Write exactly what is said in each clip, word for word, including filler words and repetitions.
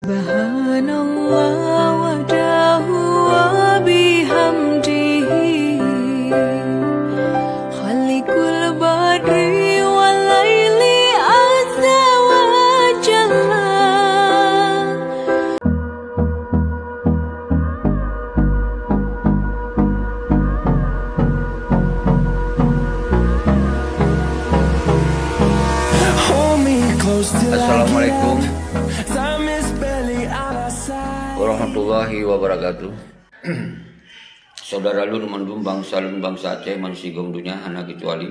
Subhanallah wahdahu wa bihamdihi, Khaliqul barri wal laili azza wa jalla. Assalamualaikum warahmatullahi wabarakatuh. Saudara lôn mandum, bansa lôn, bansa Aceh, bansigom donya hana keucuali.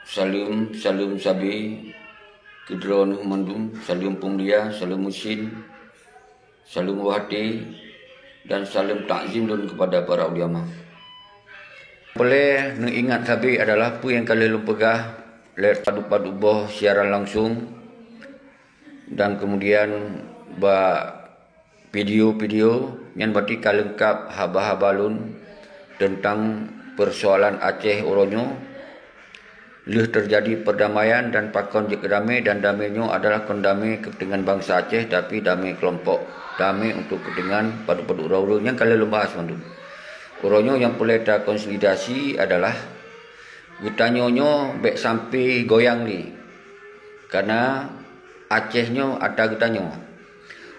Saleuem, saleuem sabe keu droeneuh mandum, saleuem peumulia, saleuem muhsin, saleuem wahté, dan saleuem takzim lôn kepada para ulama. Peureulée neuingat sabe adalah peue nyang ka lheueh lôn peugah lé padub-padub boh siaran langsung, dan kemudian bak video-video nyan, berarti ka leungkab haba-haba lôn teuntang peusoalan Aceh uroe nyoe. Lheueh teujadi peurdamaian dan pakon jeuet keu damé, dan damé nyoe adalah kon damé keupeuntengan bansa Aceh, tapi damé keulompok, damé untuk keupeuntengan padub-padub droe ureuëng nyang ka lheueh lôn bahas mandum. Uroe nyoe nyang peureulée takonsolidasi adalah geutanyoe nyoe bék sampai goyang lé, karena Aceh nyoe atra geutanyoe.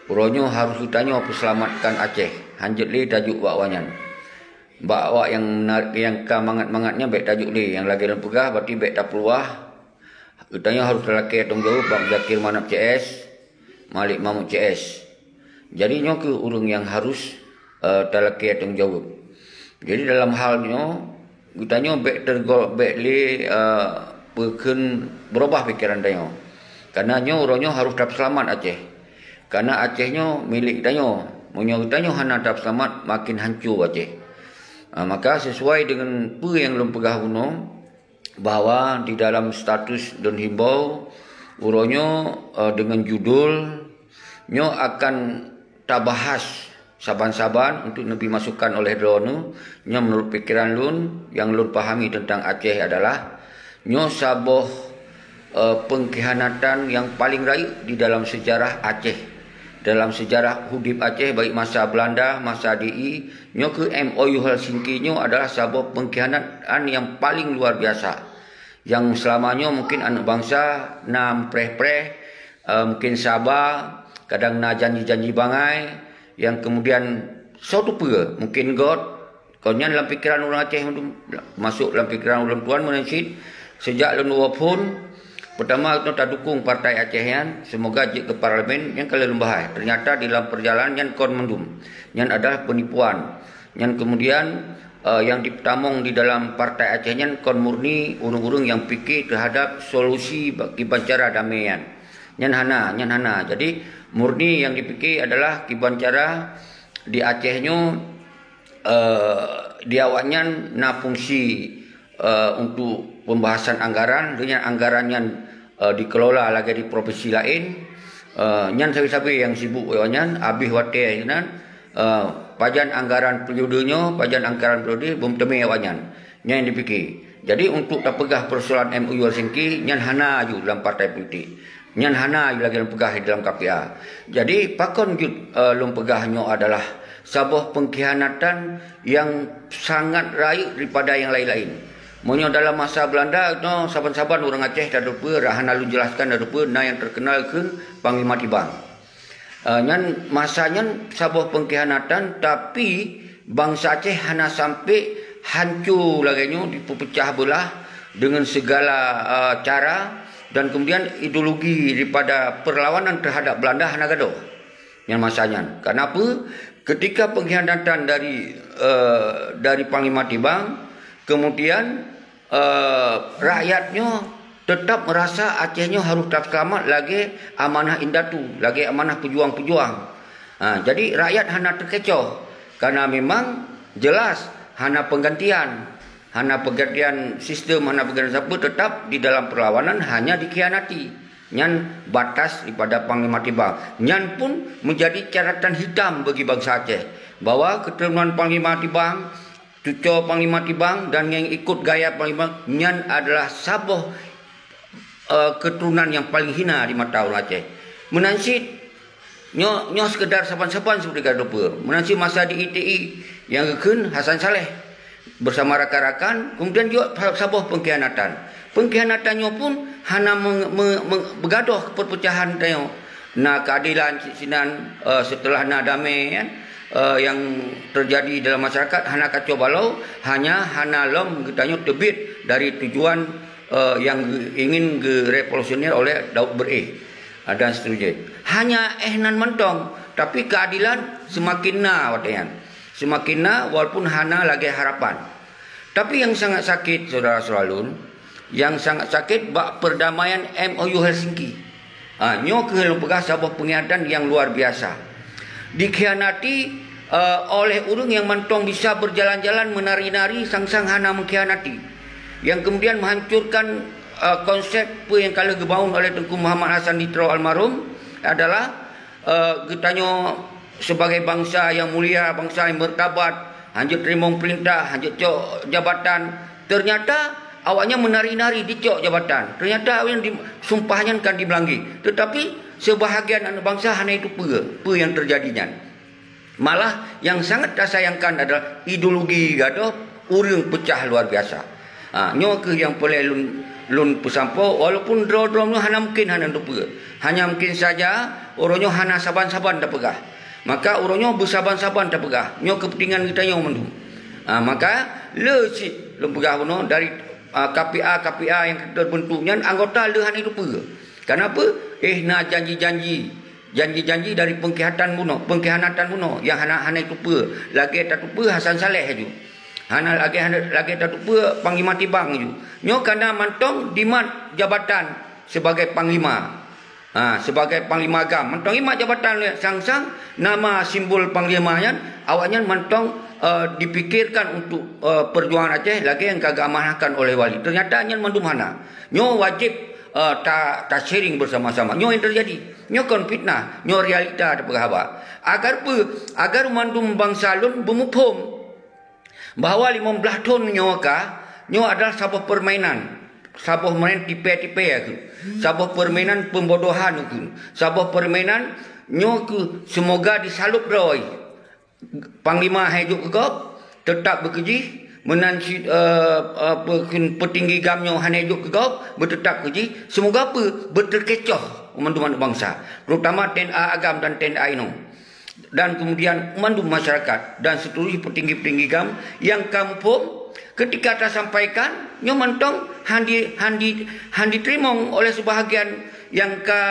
Uroe nyoe harôh geutanyoe peuseulamatkan Aceh, hanjeuet lé tajok bak awaknyan. Bak awak nyang na-, nyang ka mangat-mangat nyan bék tajok lé, nyang lagée lôn peugah, berarti bék tapeuluwah. Geutanyoe harôh talakée tanggong jaweueb bak Muzakir Manaf C S, Malik Mahmud C S. Jadi nyoe kheueh ureuëng nyang harôh, eh, talakée tanggong jaweueb. Jadi dalam hal nyoe, geutanyoe bék tergo-, bék lé, eh, peukheun beurubah pikeran tanyoe. Karena nyoe uroe nyoe harôh tapeuseulamat Aceh. Karena Aceh nyoe milék tanyoe. Meunyoe geutanyoe hana tapeuseulamat, makin hanco Aceh. Ah, maka sesuai dengan peue nyang lôn peugah bunoe, bahwa di dalam status lôn himbau uroe nyoe, eh, dengan judul nyoe akan tabahas saban-saban untuk neubi masukan oleh droeneuh. Nyoe menurut pikiran lôn, nyang lôn pahami teuntang Aceh adalah nyoe saboh, eh, pengkhianatan nyang paleng rayeuk di dalam sejarah Aceh. Dalam sejarah udeb Aceh, baik masa Belanda, masa D I, nyoe kheueh M O U Helsinki nyoe adalah saboh pengkhianatan nyang paleng luar biasa. Nyang seulama nyoe mungken aneuëk bansa na meupreh-preh, eh, mungken saba, kadang na janji-janji bangai, nyang keumudian soe teupeue, mungken göt, kon nyan lam pikeran ureuëng Aceh, masôk lam pikeran ulôn tuan meunan cit, seujak lôn woe phon, peutama geutanyoe tadukong partai Aceh nyan, seumoga jeuet keu parlemen, nyang ka lheueh lôn bahai. Teunyata di lam peurjalanan nyan kon mandum. Nyan adalah peunipuan. Nyan keumudian, eh, nyang jipeutamong di dalam partai Aceh nyan kon murni ureuëng-ureuëng nyang pike teuhadap solusi ba-, kiban cara damé nyan. Nyan hana, nyan hana. Jadi, murni nyang jipike adalah kiban cara di Aceh nyoe, eh, di awaknyan na fungsi, eh, untuk pembahasan anggaran, dengan anggaran nyan, eh, dikelola lagée di provinsi laén. Eh, nyan sabe-sabe nyang sibuk awaknyan, habéh watée nyan, eh, pajan anggaran periode nyoe, pajan anggaran periode, beuteumé awaknyan. Nyan nyang dipike. Jadi, untuk tapeugah peusoalan M O U Helsinki, nyan hana aju dalam partai politik. Nyan hana aju lagée lôn peugah di dalam K P A. Jadi, pakon jeuet, eh, lôn peugah nyoe adalah saboh pengkhianatan nyang sangat rayeuk daripada nyang laén-laén. Meunyoe dalam masa Belanda nyoe, saban-saban ureuëng Aceh tateupeue, hana lôn jelaskan tateupeue, na nyang teukeunal kheun Panglima Tibang. Eh, nyan masa nyan saboh pengkhianatan, tapi bansa Aceh hana sampai hanco lagée nyoe, dipeupeucah beulah dengan segala, eh, cara, dan kemudian ideologi daripada perlawanan terhadap Belanda hana gadôh. Nyan masa nyan. Kenapa? Ketika pengkhianatan dari, eh, dari Panglima Tibang, kemudian eh, rakyat nyoe teutap meurasa Aceh nyoe harôh taseulamat lagée amanah indatu, lagée amanah peujuang-peujuang. Ha, jadi rakyat hana teukecoh, karena memang jelas hana penggantian, hana penggantian sistem, hana penggantian sapeue, teutap di dalam perlawanan hanya dikhianati. Nyan batas daripada Panglima Tibang. Nyan pun menjadi catatan hitam bagi bansa Aceh, bahwa keturunan Panglima Tibang, cucoe Panglima Tibang dan nyang ikot gaya Panglima nyan adalah saboh eh, keturunan nyang paleng hina di mata ureuëng Aceh. Meunan cit, nyoe, nyoe seukeudar saban-saban seperti ka teupeue. Meunan cit masa di I T I nyang geukheun Hasan Saleh bersama rakan-rakan, kemudian juga saboh pengkhianatan. Pengkhianatan nyoe pun hana meng-, me-, me-, beugadôh perpecahan tanyoe. Na keadilan cit sinan, eh, setelah na damai, kan, eh, yang terjadi dalam masyarakat, hana kacau balau, hanya hana lom geutanyoe teubiet dari tujuan, eh, yang ge-, ingin gerevolusioner oleh Daud Beréh, eh, dan seterusnya. Hanya éh nan mantong, tapi keadilan semakin na watée nyan. Semakin na walaupun hana lagée harapan. Tapi nyang sangat sakét, saudara-saudara lôn, nyang sangat sakét bak perdamaian M O U Helsinki. Ha, nyoe keuh lôn peugah saboh peungingatan nyang luar biasa. Dikhianati, eh, oleh ureuëng nyang mantong bisa berjalan-jalan menari-nari sang-sang hana mengkhianati. Yang kemudian menghancurkan, eh, konsep peue nyang ka lheueh geubangun oleh Teungku Muhammad Hasan Ditro almarhum adalah, eh, geutanyoe sebagai bangsa nyang mulia, bangsa nyang martabat, hanjeuet teurimong peurintah, hanjeuet cok jabatan. Ternyata awaknyan menari-nari dicok jabatan. Ternyata awaknyan di, sumpah nyan kan dibeulanggi. Tetapi sebahagian aneuk bangsa hana teupeue peue nyang teujadi nyan. Malah nyang sangat tasayangkan adalah ideologi gadoh ureuëng peucah luar biasa. Ha, nyoe keuh nyang peureulée lôn, lôn peusampoe, walaupun droe-droe nyoe hana mungkin hana teupeue. Hanya mungkin saja uroe nyoe hana saban-saban tapeugah. Maka uroe nyoe beusaban-saban tapeugah. Nyoe keupeuntengan geutanyoe mandum. Ha, maka le cit lôn peugah bunoe dari, ha, K P A, K P A nyang teubentuk nyan anggota le hana teupeue. Kenapa? Éh na janji-janji. Janji-janji dari pengkhianatan bunoe, pengkhianatan bunoe nyang hana, hana teupeue. Lagée tateupeue Hasan Saleh aju. Hana lagée, hana lagée tateupeue Panglima Tibang aju. Nyoe kana mantong dimat jabatan sebagai panglima. Ha, sebagai panglima GAM. Mantong imat jabatan lé sang-sang nama simbol panglima nyan, awaknyan mantong, eh, dipikirkan untuk, eh, perjuangan Aceh lagée nyang ka geuamanahkan oleh wali. Ternyata nyan mandum hana. Nyoe wajéb, eh, ta, ta sharing bersama-sama. Nyoe nyang teujadi. Nyoe kon fitnah, nyoe realita tapeugah haba. Agar peue? Agar mandum bansa lôn beumuphom bahwa limong blaih thon nyoe ka, nyoe adalah saboh permainan. Saboh main tipée-tipée keuh. Saboh permainan pembodohan keuh. Saboh permainan nyoe keuh semoga disalub droe. Panglima hai jok keu gob, teutap beukeujih, meunan cit, eh, eh, pe-, peutinggi GAM nyoe hana jok keu gob, beuteutap keujih, seumoga peue? Beuteureukecoh mandum aneuk bansa, terutama T N A agam dan T N A inong. Dan kemudian mandum masyarakat dan seterusnya peutinggi-peutinggi GAM nyang ka muphom, ketika tasampaikan, nyoe mantong handi, handi, handi teurimong oleh seubahagian nyang ka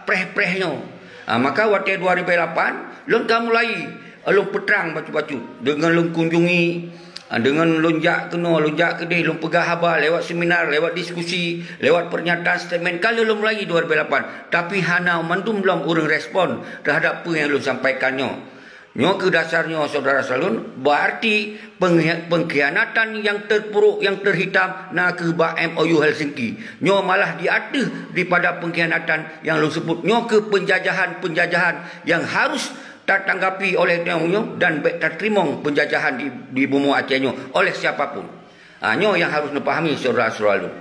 preh-preh nyoe. Ah, maka watée dua ribu lapan, lôn ka mulai lôn peutrang bacut-bacut deungon lôn kunjungi, deungon lôn jak keunoe, lôn jak keudeh, lôn peugah haba lewat seminar, lewat diskusi, lewat pernyataan statement ka lheueh lôn mulai dua ribu lapan. Tapi hana mandum lom ureuëng respon terhadap peue nyang lôn sampaikan nyoe. Nyoe keuh dasar nyoe, saudara salun, berarti penghi-, pengkhianatan nyang terpuruk, nyang terhitam na keuh bak M O U Helsinki. Nyoe malah di ateueh daripada pengkhianatan nyang lôn sebut. Nyoe keuh penjajahan-penjajahan nyang harus tatanggapi oleh tanyoe dan bék tateurimong penjajahan di, di bumoe Aceh nyoe oleh siapa pun. Ha, nyoe nyang harus neupahami syedara-syedara lôn.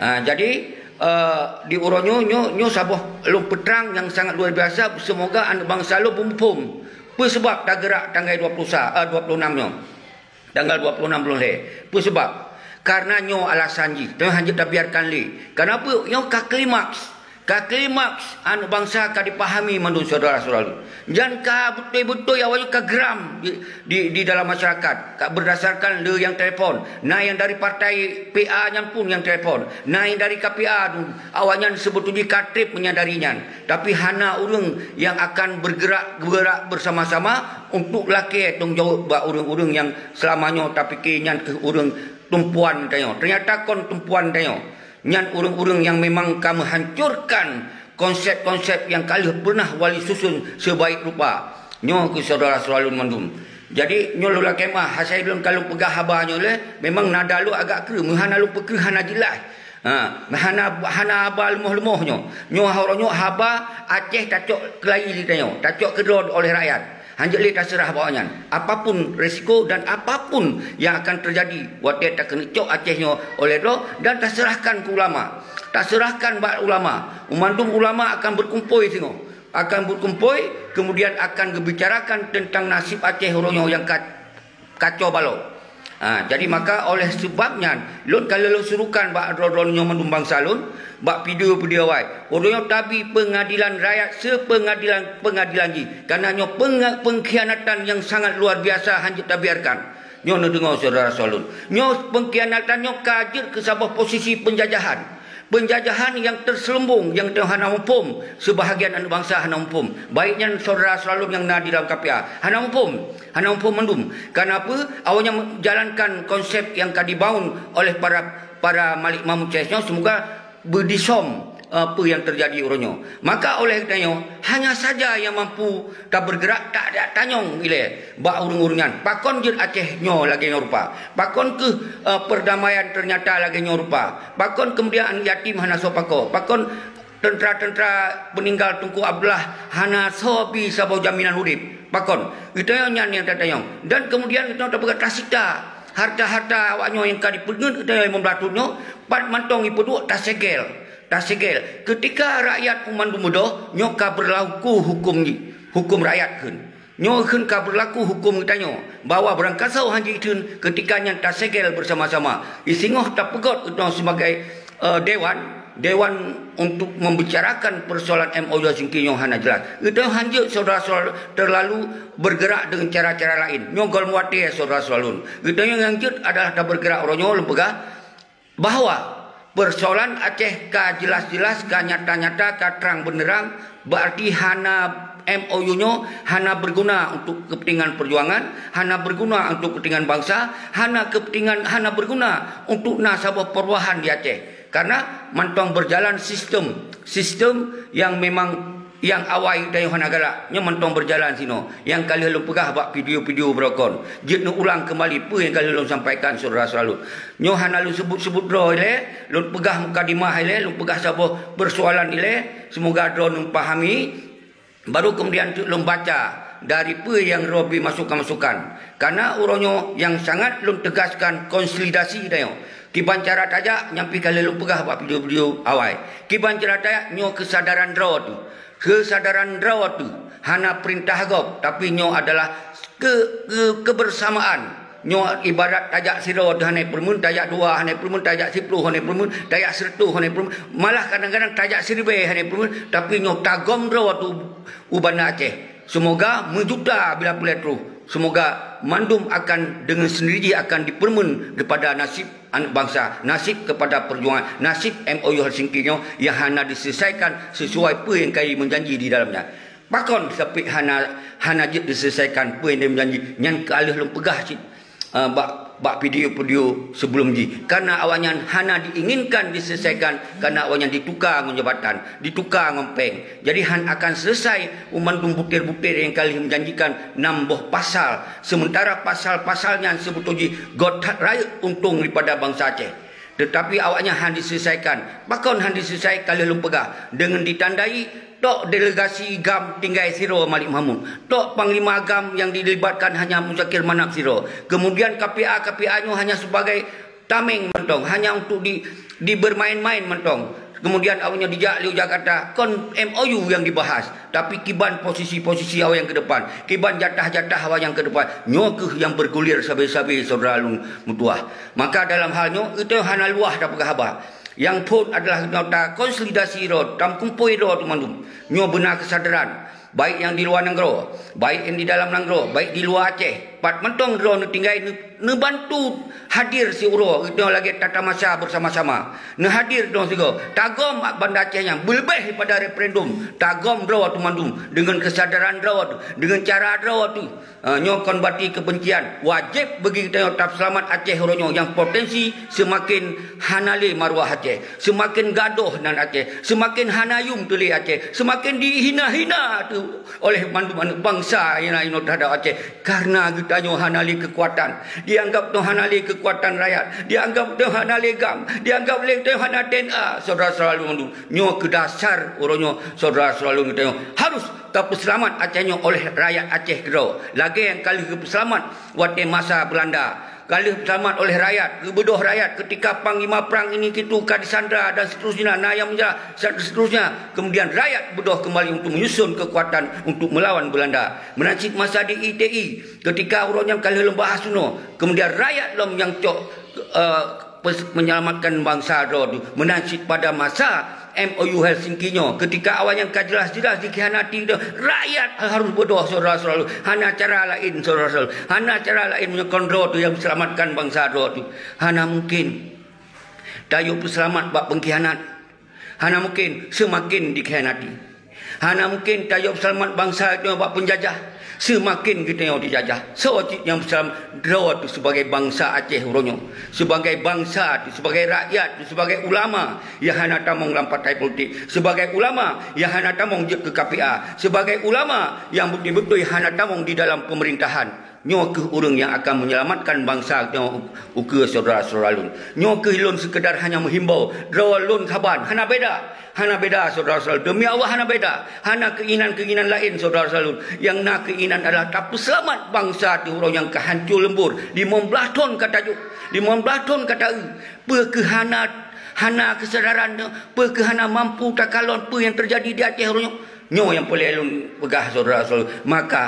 Ha, jadi, eh, di uroe nyoe, nyoe, nyoe saboh lôn peutrang nyang sangat luar biasa. Semoga aneuk bansa lôn beumuphom peue sabab tageurak tanggai dua puluh sa-, eh, dua puluh enam nyoe. Tanggal dua puluh enam buleuen lhée. Peue sabab? Karena nyoe alasan jih, tanyoe hanjeuet tabiarkan lé. Kenapa? Nyoe ka klimaks. Ka klimaks aneuk bansa ka dipahami mandum syedara-syedara lôn. Nyan ka beutôi-beutôi awaknyan ka geram di, di, di dalam masyarakat. Ka berdasarkan le nyang telepon. Na nyang dari partai P A nyan pun nyang telepon. Na nyang dari K P A tu. Awaknyan sebetulnya ka treb menyadari nyan. Tapi hana ureuëng nyang akan bergerak, bergerak bersama-sama untuk lakée tanggung jaweueb bak ureuëng-ureuëng nyang selama nyoe tapike nyan keuh ureuëng tumpuan tanyoe. Ternyata kon tumpuan tanyoe. Nyan ureuëng-ureuëng nyang memang ka meuhancurkan konsep-konsep nyang ka lheueh pernah wali susun sebaik rupa. Nyoe keuh syedara-syedara lôn mandum. Jadi, nyoe lôn lakée meu'ah, asai lôn ka lôn peugah haba nyoe lé, memang nada lôn agak kreueh, meuhana lôn peukreueh hana jeulaih. Ha, hana, hana haba leumoh-leumoh nyoe. Nyoe haba nyoe haba Aceh tacok keulayi di tanyoe, tacok keudroe oleh rakyat. Hanjeuet lé taseurah bak awaknyan. Apapun resiko dan apapun yang akan terjadi watée takeuneuk cok Aceh nyoe oleh droe dan taseurahkan keu ulama. Taseurahkan bak ulama. Mandum ulama akan berkumpul singoh. Akan berkumpul, kemudian akan geubicarakan tentang nasib Aceh uroe nyoe nyang ka kacau balau. Ha, jadi maka oleh sebab nyan, lôn ka lôn surukan bak droe-droe nyoe mandum bansa lôn, bak video-video awai. Uroe nyoe tabi pengadilan rakyat seupengadilan-pengadilan jih. Karena nyoe peng-, pengkhianatan yang sangat luar biasa hanjeuet tabiarkan. Nyoe neudeungoe syedara-syedara lôn. Nyoe pengkhianatan nyoe ka jeuet keu saboh posisi penjajahan. Penjajahan yang terselubung, nyang teuh hana muphom, sebahagian aneuëk bansa hana muphom. Baik nyan syedara-syedara lôn nyang na di dalam K P A, hana muphom, hana muphom mandum. Kenapa? Awaknyan menjalankan konsep yang ka dibangun oleh para, para malik mamuk C S nyoe, semoga beudisom, eh, apa yang terjadi uroe nyoe. Maka oleh karena nyoe, hanya saja yang mampu tabergerak, tak ada tanyong ilée bak ureuëng-ureuëng nyan. Pakon jeuet Aceh nyoe lagée nyoe rupa? Pakon keuh, eh, perdamaian ternyata lagée nyoe rupa? Pakon kemudian aneuëk yatim hana soe pakoe? Pakon tentera-tentera peninggal Teungku Abdullah hana soe bi saboh jaminan udeb? Pakon? Geutanyoe nyan nyang tatanyong. Dan kemudian geutanyoe tapeugah tasita harta-harta awaknyoe nyang ka dipeungeut geutanyoe limong blaih thon nyoe, pat mantong jipeuduek tasegel. Tasegel. Ketika rakyat mandum beudôh, nyoe ka berlaku hukum, hukum rakyat kheun. Nyoe kheun ka berlaku hukum geutanyoe, bahwa barangkasoe hanjeuet theun, ketika nyan tasegel bersama-sama. Isingoh tapeugét geutanyoe sebagai, eh, dewan, dewan untuk membicarakan persoalan M O U Helsinki nyoe hana jelas. Geutanyoe hanjeuet syedara-syedara terlalu bergerak dengan cara-cara lain. Nyoe gohlom watée syedara-syedara lôn. Geutanyoe nyang jeuet adalah tabergerak uroe nyoe lôn peugah, bahwa persoalan Aceh ka jelas-jelas, ka nyata-nyata, ka terang benderang, berarti hana M O U nyoe hana berguna untuk kepentingan perjuangan, hana berguna untuk kepentingan bangsa, hana kepentingan, hana berguna untuk na saboh perubahan di Aceh. Karena mantong berjalan sistem, sistem yang memang nyang awai geutanyoe hana galak, nyoe mantong berjalan sinoe. Nyang ka lheueh lôn peugah bak video-video beurokon. Jeuet neuulang kembali peue nyang ka lheueh lôn sampaikan syedara-syedara lôn. Nyoe hana lôn sebut-sebut droe ilée, lôn peugah mukadimah ilée, lôn peugah saboh persoalan ilée, semoga droe neupahami. Baru kemudian teuk lôn baca dari peue nyang droe bri masukan-masukan. Karena uroe nyoe nyang sangat lôn tegaskan konsolidasi geutanyoe. Kiban cara tajak, nyang pih ka lheueh lôn peugah bak video-video awai. Kiban cara tajak, nyoe keusadaran droe teuh. Keusadaran droe teuh hana peurintah gob, tapi nyoe adalah ke, ke, kebersamaan. Nyoe ibarat tajak sidroe teuh hana peurumeuen, tajak dua hana peurumeuen, tajak siplôh hana peurumeuen, tajak sireutôh hana peurumeuen, malah kadang-kadang tajak siribée hana peurumeuen, tapi nyoe tagom droe teuh u Banda Aceh. Semoga meujuta bila peureulée troh. Semoga mandum akan dengan sendiri jih akan dipeurumeuen daripada nasib aneuëk bansa, nasib kepada perjuangan, nasib M O U Helsinki nyoe nyang hana diselesaikan sesuai peue nyang ka jimeujanji di dalamnya. Pakon sampai hana, hana jeuet diselesaikan peue nyang jimeujanji? Nyan ka lheueh lôn peugah cit, eh, bak, bak video-video sebelum jih. Karena awaknyan hana diinginkan diselesaikan, karena awaknyan dituka ngon jabatan, dituka ngon péng. Jadi han akan selesai u mandum butir-butir nyang ka lheueh meujanjikan nam boh pasal. Sementara pasal-pasal nyan seubeutôi jih göt that rayeuk untông daripada bansa Aceh. Tetapi awaknyan han diselesaikan. Pakon han diselesai? Ka lheueh lôn peugah. Deungon ditandai tok delegasi GAM tinggai sidroe Malik Mahmud. Tok panglima GAM nyang dilibatkan hanya Muzakir Manaf sidroe. Kemudian K P A-K P A nyoe hanya sebagai tameng mantong, hanya untuk di, dibermain-main mantong. Kemudian awaknyan dijak lé u Jakarta, kon M O U nyang dibahas, tapi kiban posisi-posisi awaknyan keu depan, kiban jatah-jatah awaknyan keu depan. Nyoe kheueh nyang bergulir sabe-sabe syedara lôn meutuah. Maka dalam hal nyoe, geutanyoe hana luwah tapeugah haba. Nyang phôn adalah geutanyoe takonsolidasi droe, tameukumpôi droe teuh mandum. Nyoe beuna keusadaran. Baik nyang di luwa nanggroe, baik nyang di dalam nanggroe, baik di luwa Aceh, pat mantong droe neutinggai neu-, neubantu hadir siuroe geutanyoe lagée tatamasa bersama-sama. Neuhadir droe sigoe, tagom Banda Aceh nyan beuleubeh daripada referendum, tagom droe teuh mandum deungon keusadaran droe teuh, deungon cara droe teuh. Eh, nyoe kon bati keubencian. Wajéb bagi geutanyoe tapeuseulamat Aceh uroe nyoe nyang potensi seumaken hana lé maruah Aceh, seumaken gadôh nan Aceh, seumaken hana yuem teulé Aceh, seumaken dihina-hina teuh oleh mandum aneuëk bansa nyang na inoe teuhadap Aceh. Karena geutanyoe hana lé keukuatan, dianggap droe hana lé keukuatan rakyat, dianggap droe hana lé GAM, dianggap lé droe hana T N A, syedara-syedara lôn mandum. Nyoe keuh dasar uroe nyoe syedara-syedara lôn geutanyoe harus Tapeuseulamat Aceh nyoe oleh rakyat Aceh keudroe, lagée nyang ka lheueh geupeuseulamat watée masa Beulanda. Ka lheueh peuseulamat oleh rakyat, geubeudôh rakyat keutika panglima prang ini kitu ka disandra dan seterusnya, na nyang meunyeurah dan seterusnya. Kemudian rakyat beudôh keumbali untuk menyusun keukuatan untuk meulawan Beulanda. Meunan cit masa di I T I, keutika uroe nyan ka lheueh lôn bahas bunoe, kemudian rakyat lom nyang cok, eh, pes-, menyelamatkan bansa droe teuh. Meunan cit pada masa M O U Helsinki nyoe, keutika awaknyan ka jeulaih-jeulaih dikhianati, rakyat harôh beudôh, syedara-syedara lôn. Hana cara laén, syedara-syedara lôn. Hana cara laén meunyoe kon droe teuh nyang meuselamatkan bansa droe teuh. Hana mungken tayue peuseulamat bak peungkhianat. Hana mungken seumaken dikhianati. Hana mungken tayue peuseulamat bansa nyoe bak peunjajah, seumaken geutanyoe dijajah. Soe cit nyang peuseulamat? Droe teuh sibagai bansa Aceh uroe nyoe, sibagai bansa teuh, sibagai rakyat teuh, sibagai ulama nyang hana tamong lam partai politik, sibagai ulama nyang hana tamong jeuet keu K P A, sibagai ulama nyang beutôi-beutôi hana tamong di dalam peumerintahan. Nyoe kheueh ureuëng nyang akan menyelamatkan bansa nyoe u-, ukeue syedara-syedara lôn. Nyoe kheueh lôn seukeudar hanya meuhimbau, droe lôn saban, hana beda. Hana beda, syedara-syedara lôn. Demi Allah, hana beda. Hana keinginan-keinginan laén, syedara-syedara lôn. Nyang na keinginan adalah tapeuseulamat bansa teuh uroe nyang ka hancô leumbur. Limong blaih thon ka tajok, limong blaih thon ka taeu. Peu kheueh hana, hana keusadaran nyoe? Peu kheueh hana mampu takalon peue nyang teujadi di Aceh uroe nyoe? Nyoe nyang peureulée lôn peugah, syedara-syedara lôn. Maka,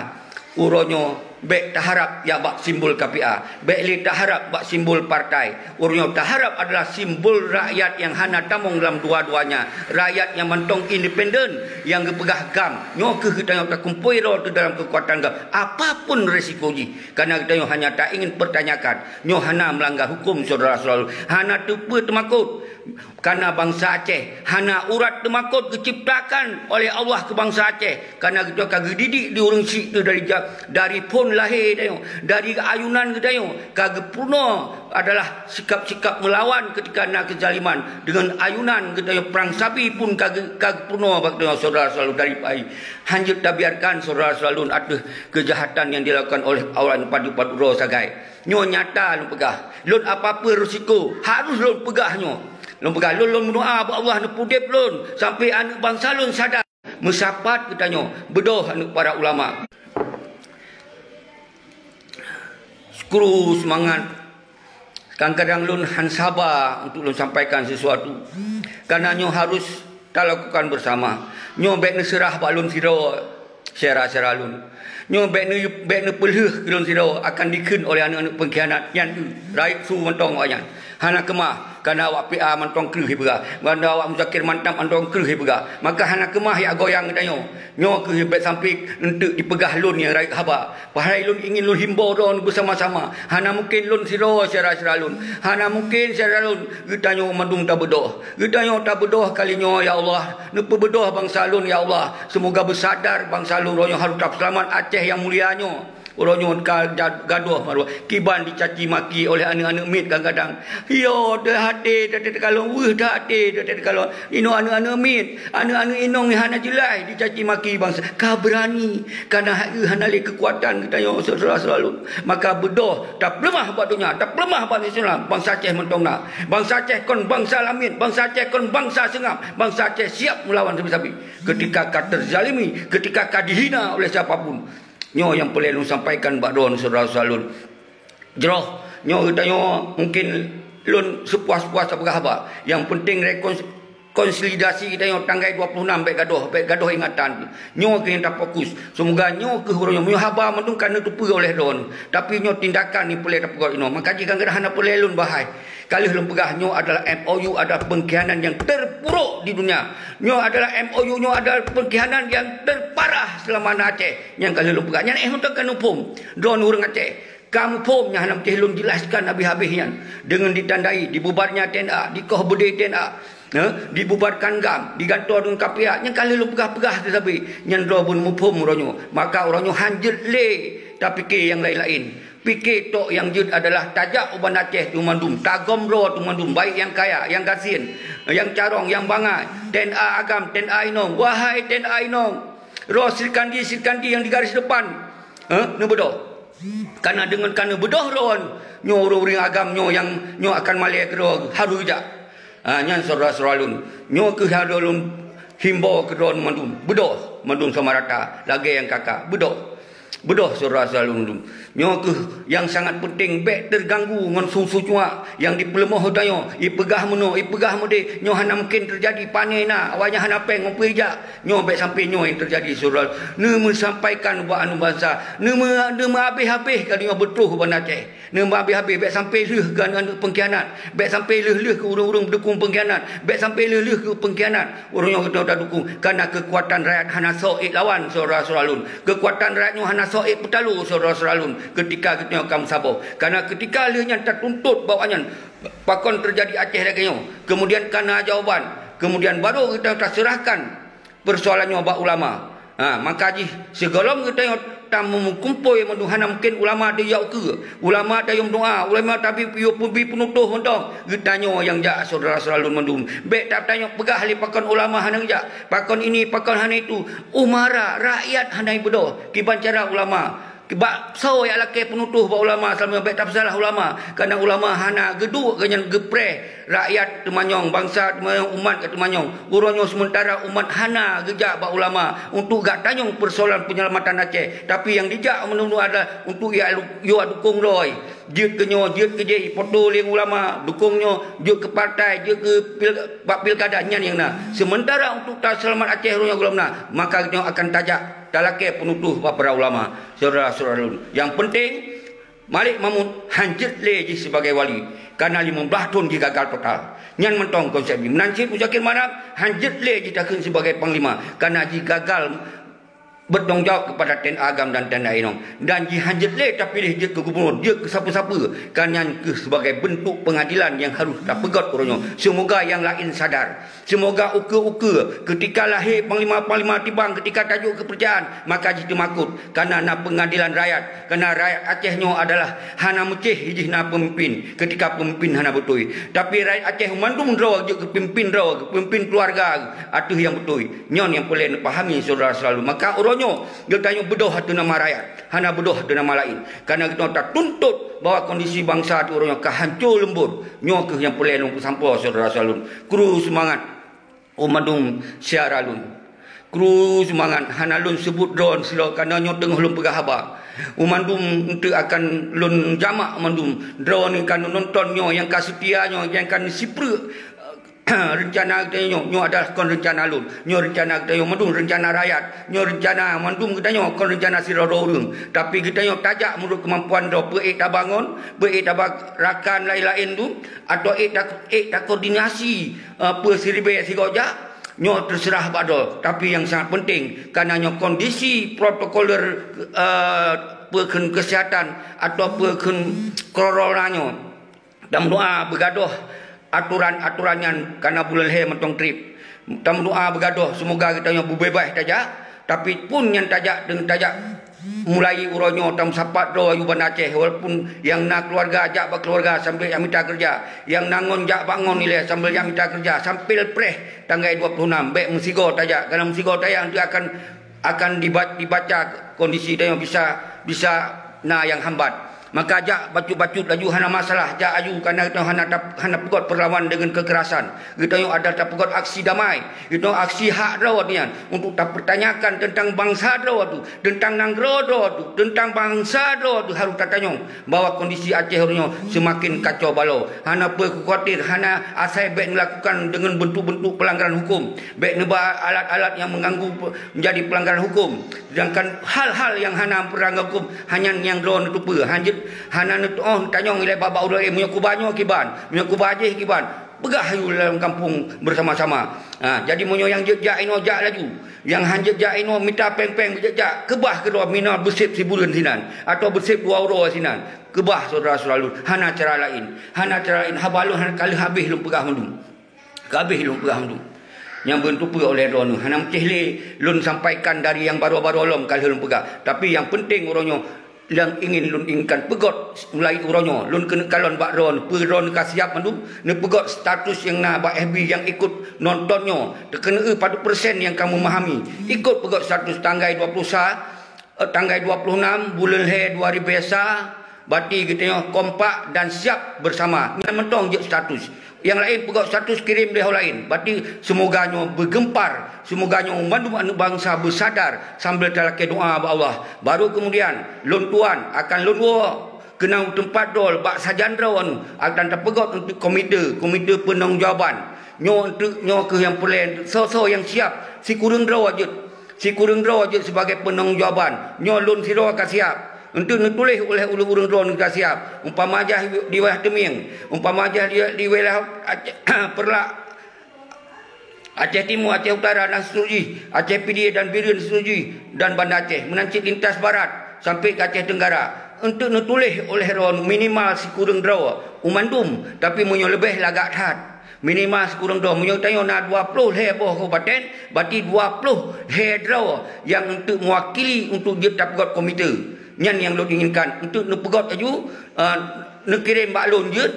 uroe nyoe bék taharab jak bak simbol K P A, bék lé taharab bak simbol partai. Uroe nyoe taharab adalah simbol rakyat nyang hana tamong lam dua-duanya, rakyat nyang mantong independen, nyang geupeugah GAM. Nyoe kheueh geutanyoe takumpôi droe teuh dalam keukuatan GAM, apapun resiko jih, karena geutanyoe hanya taingin pertanyakan. Nyoe hana meulanggar huköm, syedara-syedara lôn, hana teupeue teumakot. Karena bansa Aceh hana urat teumakot geuciptakan oleh Allah keu bansa Aceh. Karena geutanyoe ka geudidik di ureuëng syiek teuh dari ja-, dari phon lahé geutanyoe, dari ayunan geutanyoe ka geupeurunoe adalah sikap-sikap meulawan keutika na keuzaliman. Deungon ayunan geutanyoe prang sabi pun ka geu-, ka geupeurunoe bak geutanyoe, syedara-syedara lôn, dari pai. Hanjeuet tabiarkan, syedara-syedara lôn, ateueh keujahatan nyang dilakukan oleh awak padub-padub droe sagai. Nyoe nyata lôn peugah. Lôn apa-apa risiko, harôh lôn peugah nyoe. Lôn peugah, lôn, lôn meudoá bak Allah neupeudeb lôn sampai aneuëk bansa lôn sadar. Meusapat geutanyoe, beudôh aneuëk para ulama. Skru seumangat. Kadang-kadang lôn han saba untuk lôn sampaikan sesuatu. Karena nyoe harôh talakukan bersama. Nyoe bék neuseurah bak lôn sidroe, syedara-syedara lôn. Nyoe bék neu-, bék neupeulheueh keu lôn sidroe akan dikheun oleh aneuëk-aneuëk peungkhianat nyan teuh. Rayeuk su mantong awaknyan. Hana keumah, karena awak P A mantong kreueh jipeugah. Karena awak Muzakir Mantab mantong kreueh jipeugah. Maka hana keumah jak goyang geutanyoe. Nyoe kheueh bék sampai eunteuk jipeugah lôn nyang rayeuk haba. Padahai lôn ingin lôn himbau droe beusama-sama. Hana mungken lôn sidroe, syedara-syedara lôn. Hana mungken, syedara lôn, geutanyoe mandum tabeudôh. Geutanyoe tabeudôh kali nyoe, ya Allah. Neupeubeudôh bansa lôn, ya Allah. Seumoga beusadar bansa lôn, uroe nyoe harôh tapeuseulamat Aceh nyang mulia nyoe. Uroe nyoe ka ja-, gadôh maruah. Kiban dicaci maki oleh aneuëk-aneuëk miet kadang-kadang. Yo, teuh até, teuh, teuh, teukalon, weueh, teuh até, teuh, teuh, teukalon. Inoe aneuëk-aneuëk miet, aneuëk-aneuëk inong nyang hana jeulaih dicaci maki bansa. Ka beurani, karena hai hana lé keukuatan geutanyoe, syedara-syedara lôn. Maka beudôh, tapeuleumah bak donya, tapeuleumah bak Islam, bansa Aceh mantong na. Bansa Aceh kon bansa lamiet, bansa Aceh kon bansa seungab, bansa Aceh siap meulawan sabe-sabe. Keutika ka teuzalimi, keutika ka dihina oleh siapa pun. Nyoe nyang peureulée lôn sampaikan bak droe, syedara-syedara lôn. Jroh, nyoe geutanyoe mungken lôn seupuas-puas tapeugah haba. Nyang peunteng rekons-, konsolidasi geutanyoe tanggai dua puluh enam bék gadôh, bék gadôh ingatan. Nyoe kheueh nyang tafokus. Seumoga nyoe kheueh uroe nyoe. Meunyoe haba mandum ka neuteupeue oleh droeneuh, tapi nyoe tindakan nyang peureulée tapeugah inoe. Maka jih kadang-kadang hana peureulée lôn bahai. Ka lheueh lôn peugah, nyoe adalah M O U adalah peungkhianat nyang terpuruk di dunia. Nyoe adalah M O U, nyoe adalah peungkhianat nyang terparah seulama na Aceh. Nyang ka lheueh lôn peugah. Nyan éh mantong ka neuphom. Droeneuh ureuëng Aceh. Ka muphom nyang hana meusti lôn jelaskan habéh-habéh nyan. Deungon ditandai, dibubarnya T N A, dikoh beudé T N A, eh, dibubarkan GAM, digantoe deungon K P A, nyang ka lheueh lôn peugah-peugah teuh sabe. Nyan droe bunoe muphom uroe nyoe. Maka uroe nyoe hanjeuet lé tapike nyang laén-laén. Pike tok nyang jeuet adalah tajak u Banda Aceh teuh mandum, tagom droe teuh mandum, baik nyang kaya, nyang gasien, nyang carông, nyang bangai, T N A agam, T N A inong. Wahai T N A inong, droe Srikandi-Srikandi nyang di garis depan, eh, neubeudôh. Karena deungon ka neubeudôh droe nyoe, ureuëng-ureuëng agam nyoe nyang nyoe akan malée keudroe harôh jak. Ha, nyan syedara-syedara lôn. Nyoe kheueh nyang lôn Himbau keu droeneuh mandum, beudôh mandum sama rata, lagée nyang ka-ka, beudôh. Beudôh syedara-syedara lôn mandum. Nyoe kheueh nyang sangat peunteng, bék teuganggu ngon su-su cuak nyang jipeuleumoh geutanyoe, ipeugah meunoe, ipeugah meudeh, nyoe hana mungken teujadi, pane na, awaknyan hana péng, ngon peue ijak. Nyoe bék sampai nyoe nyang teujadi syedara. Neumeusampaikan ubak aneuëk bansa, neumeu-, neumeuhabéh-habéh ka deungoe beutroh Banda Aceh. Neumeuhabéh-habéh, bék sampai lheueh keu aneuëk-aneuëk peungkhianat, bék sampai lheueh-lheueh keu ureuëng-ureuëng peudukong peungkhianat, bék sampai lheueh-lheueh keu peungkhianat. Ureuëng nyoe geutanyoe tadukong, kareuna keukuatan rakyat hana soe ék lawan syedara-syedara lôn. Keukuatan rakyat nyoe hana soe ék peutalo syedara-syedara lôn, keutika geutanyoe ka meusaboh. Kareuna keutika lheueh nyan tatuntut bak awaknyan pakon teujadi Aceh lagée nyoe. Keumudian kana jawaban, keumudian barô geutanyoe taseurahkan peusoalan nyoe bak ulama. Ha, maka jih sigohlom geutanyoe tameukumpôi mandum hana mungken ulama tayue ukeue, ulama tayue meudoá, ulama tabi peubi peunutoh mantong. Geutanyoe nyang jak syedara-syedara lôn mandum. Bék ta-, tanyoe peugah lé pakon ulama hana geujak, pakon ini, pakon hana itu. Umara, rakyat hana ibeudôh. Kiban cara ulama Bak soe nyang lakée peunutoh bak ulama, seulama bék tapeusalah ulama. Kareuna ulama hana geuduek geuhnyan geupreh rakyat teumanyong, bansa teumanyong, umat ka teumanyong. Uroe nyoe seumeuntara umat hana geujak bak ulama untuk geutanyong peusoalan peunyelamatan Aceh. Tapi nyang dijak meunurot adalah untuk yue dukong droe. Jeuet keu nyoe, jeuet keu jih, ipoto lé ulama, dukong nyoe, jeuet keu partai, jeuet keu pil-, bak pilkada nyan nyang na. Seumeuntara untuk taseulamat Aceh uroe nyoe gohlom na, maka nyoe akan tajak talakée peunutoh bak para ulama. Syedara-syedara lôn, nyang peunteng, Malik Mahmud hanjeuet lé jih sibagai wali, kareuna limong blaih thon jih gagal total. Nyan mantong konsep jih. Meunan cit Muzakir Manaf hanjeuet lé jih takheun sibagai panglima, kareuna jih gagal beutanggung jaweueb keupada T N A Agam dan T N A Inong. Dan jih hanjeuet lé tapiléh jeuet keu gubunur, jeuet keu sapeue-sapeue, kareuna nyan keuh sibagai beuntuk peungadilan nyang harôh tapeugét uroe nyoe. Seumoga nyang laén sadar. Seumoga ukeue-ukeue keutika lahé panglima-panglima tibang keutika tajok keupeurcayaan, maka jiteumakot, kareuna na peungadilan rakyat, kareuna rakyat Aceh nyoe adalah hana meucéh jih na peumimpin keutika peumimpin hana beutôi. Tapi rakyat Aceh mandum droe jeuet keu peumimpin droe, keu peumimpin keuluwarga ateueh nyang beutôi. Nyoe nyang peureulée neupahami syedara-syedara lôn. Maka uroe nyoe geutanyoe beudôh ateueh nama rakyat, hana beudôh ateueh nama laén. Kareuna geutanyoe tatuntut bahwa kondisi bansa teuh uroe nyoe ka hanco leumbot. Nyoe kheueh nyang peureulée lôn peusampoe syedara-syedara lôn. Kru seumangat, oh mandum syedara lôn. Kru seumangat, hana lôn seubut droe sidroe kareuna nyoe teungoh lôn peugah haba. Oh mandum eunteuk akan lôn jamak mandum droe nyang ka nonton nyoe, nyang ka seutia nyoe, nyang ka neusipreuk reuncana geutanyoe nyoe, nyoe adalah kon reuncana lôn. Nyoe reuncana geutanyoe mandum, reuncana rakyat. Nyoe reuncana mandum geutanyoe kon reuncana sidroe-droe ureuëng. Tapi geutanyoe tajak meunurot keumampuan droe, peue ék tabangon, peue ék taba rakan laén-laén tu, atawa ék ta-, ék takoordinasi, eh, peue siribée sigoe jak, nyoe teuseurah bak droe. Tapi nyang sangat peunteng, kareuna nyoe kondisi protokoler, eh, peue kheun keuseuhatan atawa peue kheun corona nyoe. Tameudoá beugadôh atoran-atoran nyan kareuna buleuen lhée mantong treb. Tameudoá beugadôh seumoga geutanyoe beubeubaih tajak, tapi phon nyan tajak deungon tajak mulai uroe nyoe tameusapat droe u Banda Aceh, walaupun nyang na keuluwarga jak bak keuluwarga sambil jak mita keureuja, nyang na ngon jak bak ngon ilée sambil jak mita keureuja, sampoe preh tanggai dua puluh enam bék meusigoe tajak, kareuna meusigoe tajak nanti akan akan diba-, dibaca kondisi tanyoe bisa, bisa na nyang hambat. Maka jak bacut-bacut laju hana masalah, jak aju kareuna geutanyoe hana tap-, hana peugét peurlawan deungon keukerasan. Geutanyoe adalah tapeugét aksi damai. Geutanyoe aksi hak droe nyan untuk tapeurtanyakan teuntang bansa droe tu, teuntang nanggroe droe tu, teuntang bansa droe tu harôh tatanyong bahwa kondisi Aceh uroe nyoe seumaken kacau balau. Hana peue kukhawatir, hana asai bék neulakukan deungon beuntuk-beuntuk peulanggaran huköm. Bék neuba alat-alat nyang meuganggu pe-, menjadi pelanggaran hukum. Sedangkan hal-hal nyang hana peulanggaran hukum, hanya nyang droe neuteupeue, hanjeuet hana neutuoh tanyong ilée bak-bak ureuëng laén, meunyoe kuba nyoe kiban, meunyoe kuba jéh kiban. Peugah ayue lam gampông beusama-sama. Ha, jadi meunyoe nyang jeuet jak inoe jak laju, nyang hanjeuet jak inoe mita péng-péng beujeuet jak, keubah keudroe minoe beuseb sibuleuen sinan, atawa beuseb dua uroe sinan. Keubah syedara-syedara lôn, hana cara laén. Hana cara laén, haba lôn hana ka lheueh habéh lôn peugah mandum. Ka habéh lôn peugah mandum nyang beuteupeue oleh droeneuh. Hana meucéh lé lôn sampaikan dari nyang barô-barô lom ka lheueh lôn peugah. Tapi nyang peunteng uroe nyoe nyang ingin lôn inginkan peugét mulai uroe nyoe lôn keuneuk kalon bak droeneuh, peue droeneuh ka siap mandum, neupeugét status nyang na bak F B nyang ikut nonton nyoe. Teukeuneuh padub persen nyang ka meumahami. Ikut peugét status tanggai dua puluh sa, eh, tanggai dua puluh enam buleuen lhée dua ribée sa, berarti geutanyoe kompak dan siap bersama. Nyan mantong jeuet status. Nyang laén peugöt status kirém lé ho laén. Berarti seumoga nyoe beugeumpar, seumoga nyoe mandum aneuk bansa beusadar sambil talakée doa bak Allah. Baru keumudian, lôn tuan akan lôn woe keunan u teumpat droe bak sajan droe nyoe akan tapeugöt untuk komite, komite peunanggung jawaban. Nyoe untuk nyoe keuh nyang peureulée soe-soe nyang siab sikureueng droe jeuet. Sikureueng droe jeuet sibagai peunanggung jawaban. Nyoe lôn sidroe ka siab. Untuk neutuléh uleh ureuëng-ureuëng droe ka siab. Umpama jah di wilayah Teumieng, umpama jah di, di wilayah Aceh, Peureulak, Aceh Timu, Aceh Utara dan seterusjih, Aceh Pidie dan Bireuen seterusjih, dan Banda Aceh, meunan cit lintas barat sampai ke Aceh Tenggara. Untuk neutuléh uleh droe minimal sikureueng droe u mandum, tapi meunyoe leubeh lagak that. Minimal sikureueng droe. Meunyoe tanyoe na dua ploh lhée boh kabupaten, berarti dua ploh lhée droe nyang untuk mewakili untuk jeuet tapeugöt komite. Nyan nyang lôn inginkan untuk neupeugöt laju, eh, neukirém bak lôn jeuet,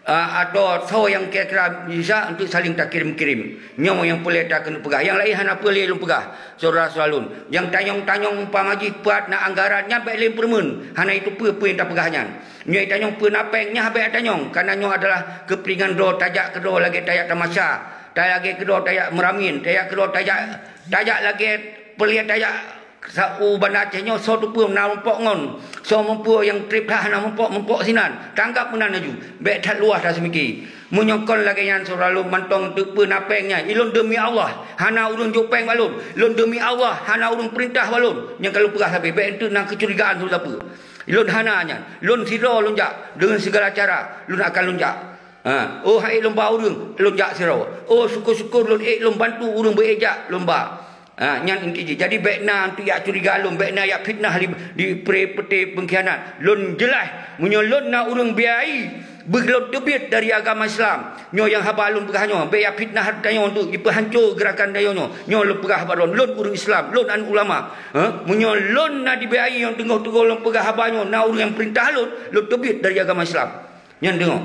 eh, atau soe nyang kira-kira bisa untuk saling takirém-kirém. Nyoe nyang peureulée takeuneuk peugah. Nyang laén hana peureulée lôn peugah, syedara-syedara lôn. Nyang tanyong-tanyong umpama jih pat na anggaran, nyan bék lé peureumeun. Hana itu peue-peue nyang tapeugah nyan. Nyoe tanyong peue na péng, nyan bék tanyong, karena nyoe adalah keupeuntengan droe tajak keudroe lagée tajak tamasya, tajak lagée keudroe tajak meuramin, tajak keudroe tajak, tajak lagée peuliet tajak sa-, u Banda Aceh nyoe soe teupeu na muphom ngon, soe muphom nyang treb that na muphom, muphom sinan. Tanggap meunan laju, bék that luwah that seumiki. Meunyoe kon lagée nyan syedara lôn mantong teupeu na péng nyan, ilôn deumi Allah hana ureuëng jok péng bak lôn, lôn deumi Allah hana ureuëng peurintah bak lôn. Nyang ka lôn peugah sabe, bék enteuk na keucurigaan sabe-sabe. Lôn hana nyan. Lôn sidroe lôn jak. Deungon sigala cara, lôn akan lôn jak. Ha, oh, han ék lôn ba ureuëng, lôn jak sidroe. Oh, syukur-syukur lôn ék lôn bantu ureuëng beu ék jak, lôn ba. Ha, nyan inti jih. Jadi, bék na untuk jak curiga lôn, bék na jak fitnah di, di pre-, peuté peungkhianat. Lôn jeulaih, meunyoe lôn na ureuëng biayai, beu lôn teubiet dari agama Islam. Nyoe nyang haba lôn peugah nyoe, bék jak fitnah tanyoe untuk jipeuhanco geurakan tanyoe nyoe. Nyoe lôn peugah bak lôn, lôn ureuëng Islam, lôn aneuëk ulama. Ha? Meunyoe lôn na dibiayai nyang teungoh-teungoh lôn peugah haba nyoe, na ureuëng nyang peurintah lôn, lôn teubiet dari agama Islam. Nyan deungoe.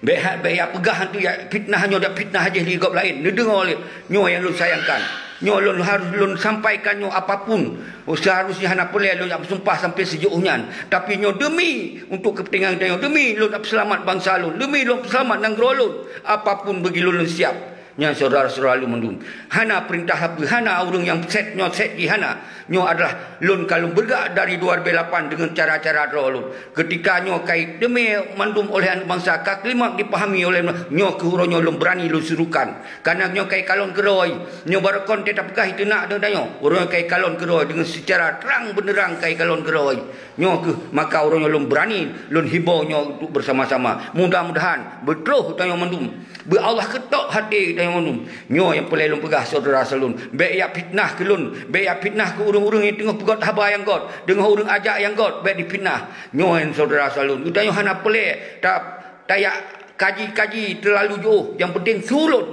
Bék ha-, bék jak peugah hantu jak fitnah nyoe, jak fitnah jih di gob laén. Neudeungoe lé, nyoe nyang lôn sayangkan. Nyoe lôn harôh lôn sampaikan nyoe apapun. Seharusnya hana peureulée lôn jak meusumpah sampai sijuh nyan. Tapi nyoe demi untuk keupeuntengan tanyoe, demi lôn peuseulamat bansa lôn, demi lôn peuseulamat nanggroe lôn, apapun bagi lôn, lôn siab. Nyan syedara-syedara lôn mandum. Hana peurintah sapeue, hana ureuëng nyang sét nyoe sét jih hana. Nyoe adalah lôn ka lôn beugak dari dua ribu lapan deungon cara-cara droe lôn. Keutika nyoe ka jiteumé mandum oleh aneuëk bansa, ka keulimat jipahami oleh nyoe keuh uroe nyoe lôn beurani lôn surukan. Karena nyoe ka jikalon keudroe. Nyoe barokon teutab peugah iteunak deungon tanyoe. Uroe nyoe ka jikalon keudroe deungon seucara trang beuneurang ka jikalon keudroe. Nyoe keuh maka uroe nyoe lôn beurani lôn himbau nyoe untuk beusama-sama. Mudah-mudahan beutroh tanyoe mandum. Beu Allah keutok até tanyoe mandum. Nyoe nyang peureulée lôn peugah syedara-syedara lôn. Bék jak fitnah keu lôn, bék jak fitnah keu ureuëng-ureuëng nyang teungoh peugöt haba nyang göt, teungoh ureuëng ajak nyang göt, bék jifitnah. Nyoe syedara-syedara lôn. Geutanyoe hana peureulée ta-, tajak kaji-kaji teulalu jiôh. Nyang peunteng su lôn.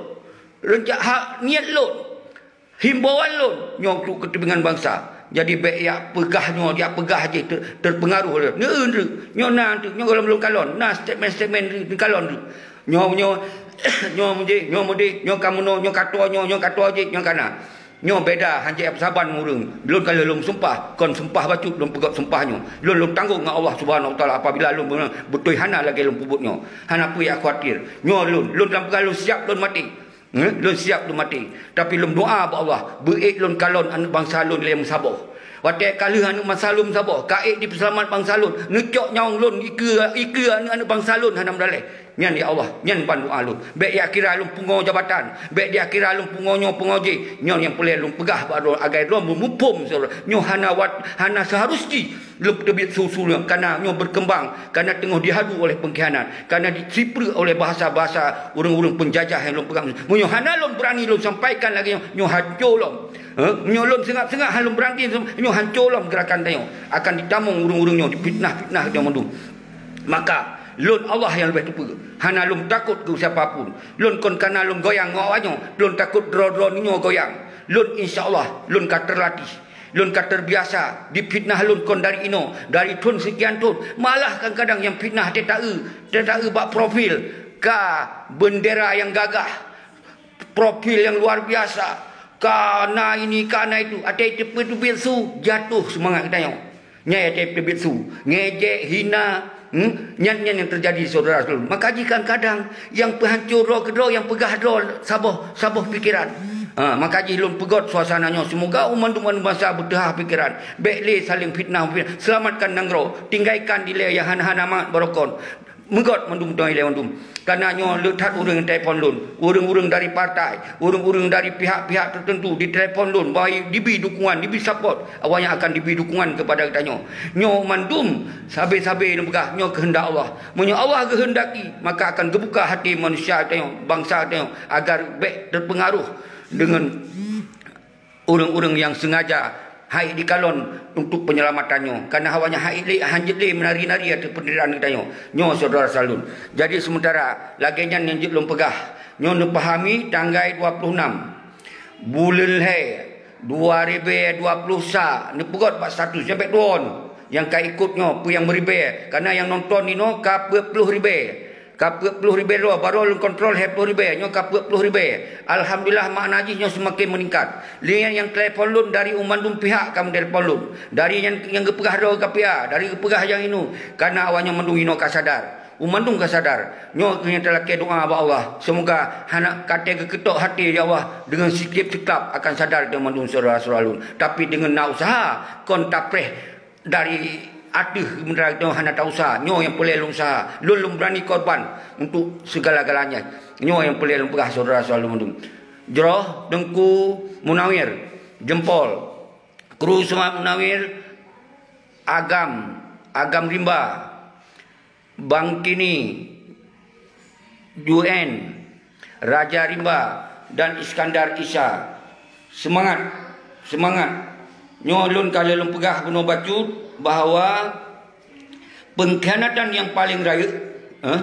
Rencana hak niet lôn. Himbauan lôn nyoe untuk keuteubingan bansa. Jadi bék jak peugah nyoe, jak peugah jih ter-, terpengaruh lé. Neu-, neu-, nyoe na teuk, nyoe gohlom lôn kalon, na statement-statement neukalon teuk. Nyoe, nyoe, nyoe mudeh, nyoe mudeh, nyoe ka meunoe, nyoe ka toe, nyoe, nyoe ka toe jih, nyoe ka na. Nyoe beda hanjeuet saban ureuëng. Lôn ka lheueh lôn sumpah, kon sumpah bacut lôn peugöt sumpah nyoe. Lôn, lôn tanggong ngon Allah Subhanahu Wa Taala apabila lôn beutôi hana lagée lôn peubuet nyoe. Hana peue jak khawatir. Nyoe lôn, lôn lam peugah lôn siap lôn maté. Eh, lôn siap lôn maté. Tapi lôn doa bak Allah, beu ék lôn kalon aneuëk bansa lôn lé meusaboh. Watée ka lheueh aneuëk bansa lôn meusaboh, ka ék jipeuseulamat bansa lôn, neucok nyawöng lôn ikeue, ikeue aneuëk-aneuëk bansa lôn hana meudaleh. Nyan ya Allah, nyan ban doa lôn. Bék jak kira lôn pungo jabatan, bék jak kira lôn pungo nyoe pungo jih. Nyoe nyang peureulée lôn peugah bak droe, agai droe meumuphom nyoe hana wat, hana seuharus jih. Lôn teubiet su-su lom, karena nyoe berkembang, karena teungoh dihadu oleh pengkhianat, karena disiprek oleh bahasa-bahasa ureuëng-ureuëng penjajah nyang lôn peugah. Meunyoe hana lôn beurani lôn sampaikan lagée nyoe, nyoe hanco lom. Heh, meunyoe lôn seungab-seungab hana lôn beurani, nyoe hanco lom geurakan tanyoe. Akan ditamong ureuëng-ureuëng nyoe, difitnah-fitnah tanyoe mandum. Maka, lôn Allah nyang leubeh teupeue. Hana lôn takot keu siapa pun. Lôn kon kana lôn goyang ngon awak nyoe, lôn takot droe-droe nyoe goyang. Lôn insya Allah, lôn ka teulatih. Lôn ka teubiasa jifitnah lôn kon dari inoe, dari thon seukian thon. Malah kadang-kadang nyang fitnah teuta-eu, teuta-eu bak profil ka beundera nyang gagah, profil nyang luar biasa, ka na ini, ka na itu. Até teupeue teubiet su, jatuh seumangat geutanyoe. Nyan nyang teubiet su, ngejek, hina, hmm? Nyan, nyan nyang teujadi, syedara lôn. Maka jih kan kadang nyang peuhanco droe keudroe, nyang peugah droe saboh, saboh pikeran. Ha, maka jih lôn peugöt suasana nyoe, seumoga mandum-mandum bansa beuteuhah pikeran. Bék lé saléng fitnah, selamatkan nanggroe, tinggaikan dilée nyang hana-hana mangat barokon. Meugot mandum, teungoh ilée mandum. Karena nyoe le that ureuëng telepon lôn, ureuëng-ureuëng dari partai, ureuëng-ureuëng dari pihak-pihak tertentu ditelepon lôn, bahwa dibi dukungan, dibi support, awaknyan akan dibi dukungan kepada geutanyoe. Nyoe mandum sabe-sabe lôn peugah, nyoe keuheundak Allah. Meunyoe Allah geuheundaki, maka akan geubuka hati manusia geutanyoe, bansa geutanyoe, agar bék terpengaruh deungon ureuëng-ureuëng nyang sengaja hait dikalon untuk peunyeulamatannyoe, karena awaknyan hait lé, hanjeuet lé meunari-nari ateueh peunderitaan geutanyoe. Nyoe syedara lôn. Jadi, sementara lagée nyan nyang jeuet lôn peugah, nyoe neupahami tanggai dua puluh enam buleuen lhée dua ribée dua puluh sa, neupeugöt bak status, nyan bék tuon nyang ka ikot nyoe, peue nyang meuribée, karena nyang nonton inoe ka peuet ploh ribée. Ka peuet ploh ribée droe, barô lôn kontrol lhée ploh ribée, nyoe ka peuet ploh ribée. Alhamdulillah, makna jih nyoe seumaken meuningkat. Lé nyan nyang telepon lôn dari u mandum pihak ka meutelepon lôn. Dari nyang, nyang geupeugah droe ka pih, dari geupeugah nyang inoe. Karena awaknyan mandum inoe ka sadar. U mandum ka sadar. Nyoe keuh nyang talakée doá bak Allah. Seumoga hana ka teuh geukeutok até, ya Allah, deungon siklieb seuklab akan sadar teuh mandum syedara-syedara lôn. Tapi deungon na useuha, kon tapreh dari ateueh, sementara geutanyoe hana tauseuha. Nyoe nyang peureulée lôn useuha. Lôn, lôn beurani korban untuk segala-galanya. Nyoe nyang peureulée lôn peugah syedara-syedara lôn mandum. Jroh Teungku Munawir, jempol. Kru Seumah Munawir, Agam, Agam Rimba, Bangkini, Ju'en, Raja Rimba, dan Iskandar Isa. Seumangat! Seumangat! Nyoe lôn ka lheueh lôn peugah bunoe bacut bahwa peungkhianatan nyang paleng rayeuk, eh,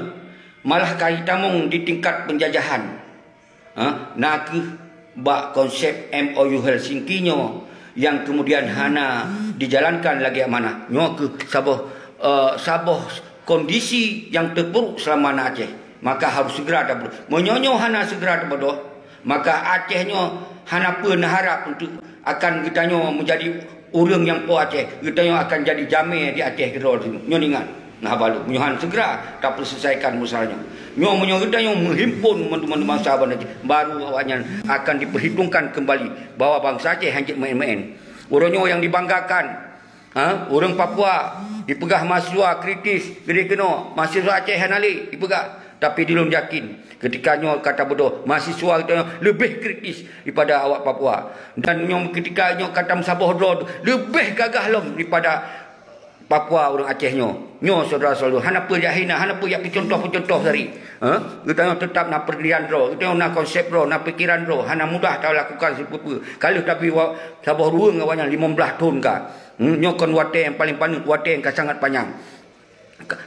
malah ka jitamong di tingkat peunjajahan. Ha, na kheueh bak konsep M O U Helsinki nyoe nyang keumudian hana dijalankan lagée manah. Nyoe kheueh saboh, eh, saboh kondisi nyang teupeuruk seulama na Aceh. Maka harôh segera tabeudôh. Meunyoe nyoe hana segera tabeudôh, maka Aceh nyoe hana peue neuharab untuk akan geutanyoe meujadi ureuëng nyang po Aceh, geutanyoe akan jadi jamé di Aceh keudroe. Nyoe ingat, nah, balu meunyoe han segera tapeuselesaikan masalah nyoe. Nyoe meunyoe geutanyoe meuhimpon mandum-mandum bansa Aceh, baru awaknyan akan diperhitungkan kembali bahwa bansa Aceh hanjeuet meuén-meuén. Uroe nyoe nyang dibanggakan, ha, ureuëng Papua, dipeugah mahasiswa kritis, geude keunoe, mahasiswa Aceh hana lé, dipeugah. Tapi di lôn yakin, ketika nyoe ka tabeudôh, mahasiswa geutanyoe leubeh kritis daripada awak Papua. Dan nyoe ketika nyoe ka tameusaboh droe, leubeh gagah lom daripada Papua ureuëng Aceh nyoe. Nyoe syedara-syedara, hana peue jak hina, hana peue jak peucuntoh-peucuntoh tadi. Ha? Geutanyoe teutap na peurdirian droe, geutanyoe na konsep droe, na pikeran droe, hana mudah talakukan sipeue-peue. Ka lheueh tapi wa-, saboh ruweueng awaknyan limong blaih thon ka. Hmm, nyoe kon watée nyang paleng paneuk, watée nyang ka sangat panyang.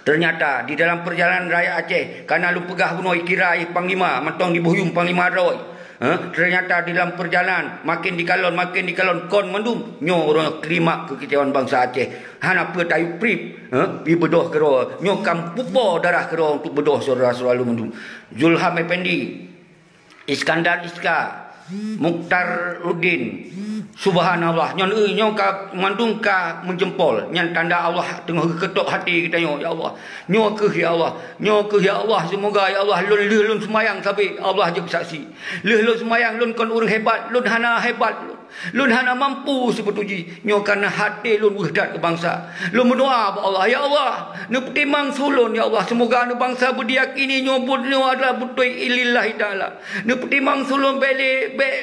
Ternyata di dalam perjalanan rakyat Aceh, kana lôn peugah bunoe kira panglima, mantong diboh yuem panglima droe. Ha? Ternyata di dalam perjalanan, makin dikalon, makin dikalon, kon mandum. Nyoe uroe nyoe klimak keukicauan bansa Aceh. Hana peue tayue prip, ha? Ibeudôh keudroe. Nyoe ka meupupo darah keudroe untuk beudôh syedara-syedara lôn mandum. Zulham Effendi, Iskandar Iska, Mukhtar Udin. Subhanallah, nyoe, nyoe ka mandum ka meujempol. Nyan tanda Allah teungoh geukeutok até geutanyoe, ya Allah. Nyoe kheueh, ya Allah. Nyoe kheueh, ya Allah. Seumoga, ya Allah, lôn lheueh lôn seumayang sabe, Allah jeuet saksi. Lheueh lôn seumayang, lôn kon ureuëng hebat, lôn hana hebat. Lôn hana mampu sibeutôi jih. Nyoe kareuna até lôn weueh that keu bansa. Lôn meudoa bak Allah, "Ya Allah, neupeutimang su lôn, ya Allah. Seumoga aneuk bansa beudiyakini nyoe buet nyoe adalah beutôi lillahi ta'ala. Neupeutimang su lôn, bék lé, bék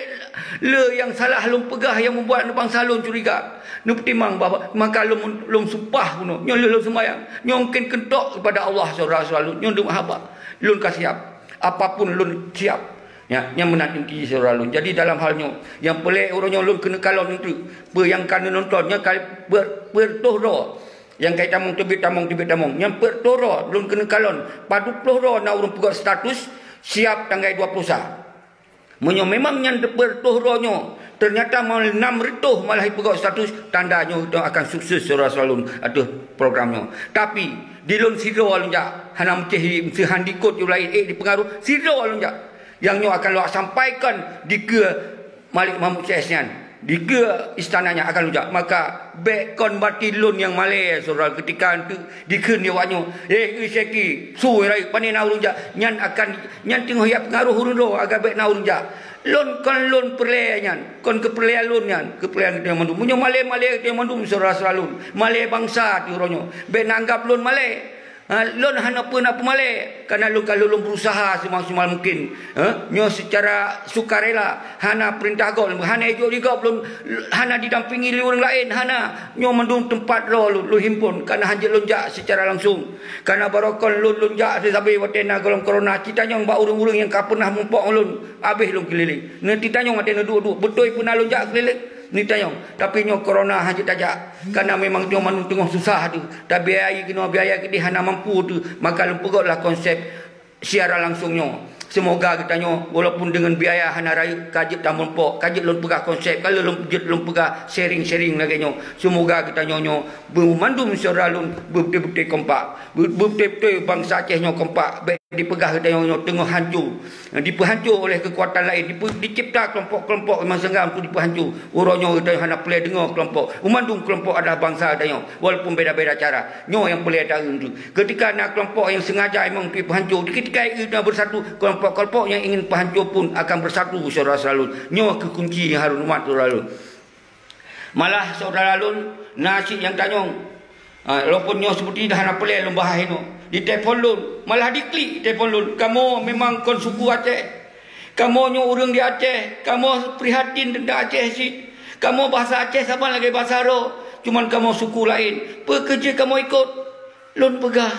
le nyang salah lôn peugah nyang meubuat aneuk bansa lôn curiga. Neupeutimang, Bapak." Maka lôn, lôn sumpah bunoe. Nyoe lheueh lôn seumayang. Nyoe mungken keutok keupada Allah, syedara-syedara lôn. Nyoe deuh haba. Lôn ka siap. Apapun lôn siap. Ya, nyan meunan inti syedara lôn. Jadi dalam hal nyoe, nyang peureulée uroe nyoe lôn keuneuk kalon eunteuk. Peue nyang ka neunonton, nyang ka per-, peuet reutôh droe. Nyang ka tamong teubiet tamong, teubiet tamong. Nyang peuet reutôh droe lôn keuneuk kalon. Padub ploh droe na ureuëng peugöt status siap tanggai dua puluh sa. Meunyoe memang nyan peuet reutôh droe nyoe, ternyata ma-, nam reutôh malah jipeugöt status, tanda nyoe akan sukses syedara-syedara lôn ateueh program nyoe. Tapi, di lôn sidroe lôn jak, hana meucéh seuhan dikot yue laén, ék dipeungaruh, sidroe lôn jak. Nyang nyoe akan lôn sampaikan dikeue Malik Mahmud C S nyan. Dikeue istana nyan akan lôn jak. Maka bék kon bati lôn nyang malée, syedara, keutika eunteuk dikheun di awak nyoe, "Eh, Syeki, su rayeuk, pane na ureuëng jak?" Nyan akan, nyan teungoh jak peungaroh ureuëng droe agar bék na ureuëng jak. Lôn kon lôn peureulée nyan, kon keupeureulée lôn nyan, keupeureulée geutanyoe mandum. Meunyoe malée-malée geutanyoe mandum, syedara-syedara lôn, malée bansa di uroe nyoe, bék na anggab lôn malée. Ha, lôn hana peue na peumalée, kareuna lôn ka lôn berusaha seumaksimal mungkin. Ha, nyoe seucara sukarela, hana peurintah gob, hana ijok di gob lôn, hana didampingi lé ureuëng laén, hana. Nyoe mandum teumpat droe lôn, lôn himpon, kareuna hanjeuet lôn jak seucara langsong. Kareuna barokon lôn, lôn jak sabe watée na gohlom corona, citanyong bak ureuëng-ureuëng nyang ka peunah muphom lôn, habéh lôn keulileng. Neutitanyong watée neuduek-duek, beutôi peue na lôn jak keulileng? Neutanyong. Tapi nyoe corona hanjeuet tajak. Kareuna memang nyoe mandum teungoh susah teuh. Tabiaya keunoe, biaya keudeh hana mampu teuh. Maka lôn peugah lah konsep siaran langsong nyoe. Seumoga geutanyoe, walaupun deungon biaya hana rayeuk, ka jeuet tameurumpok, ka jeuet lôn peugah konsep, ka lôn jeuet lôn peugah sharing-sharing lagée nyoe. Seumoga geutanyoe nyoe, beumandum syedara lôn, beubeutôi-beutôi kompak. Beu-, beubeutôi-beutôi bansa Aceh nyoe kompak. Bék dipeugah geutanyoe nyoe teungoh hanco. Dipeuhanco oleh keukuatan laén, dipe-, dicipta kelompok-kelompok nyang seungga untuk dipeuhanco. Uroe nyoe geutanyoe hana peureulée deungoe kelompok. Meumandum kelompok adalah bansa geutanyoe, walaupun beda-beda cara. Nyoe nyang peureulée taeu teuh. Keutika na kelompok nyang sengaja memang untuk dipeuhanco, di keutika geutanyoe beusatu, kelompok-kelompok nyang ingin peuhanco pun akan beusatu, syedara-syedara lôn. Nyoe keuh kunci nyang harôh neumat, syedara lôn. Malah syedara lôn, na cit nyang tanyong. Ha, walaupun nyoe seperti dah hana peureulée lôn bahas inoe. Ditelepon lôn, malah diklik telepon lôn. "Kamoe memang kon suku Aceh. Kamoe nyoe ureuëng di Aceh. Kamoe prihatin teuntang Aceh cit. Kamoe bahasa Aceh sama lagée bahasa droe. Cuman kamoe suku laén. Peue keuh jeuet kamoe ikot?" Lôn peugah.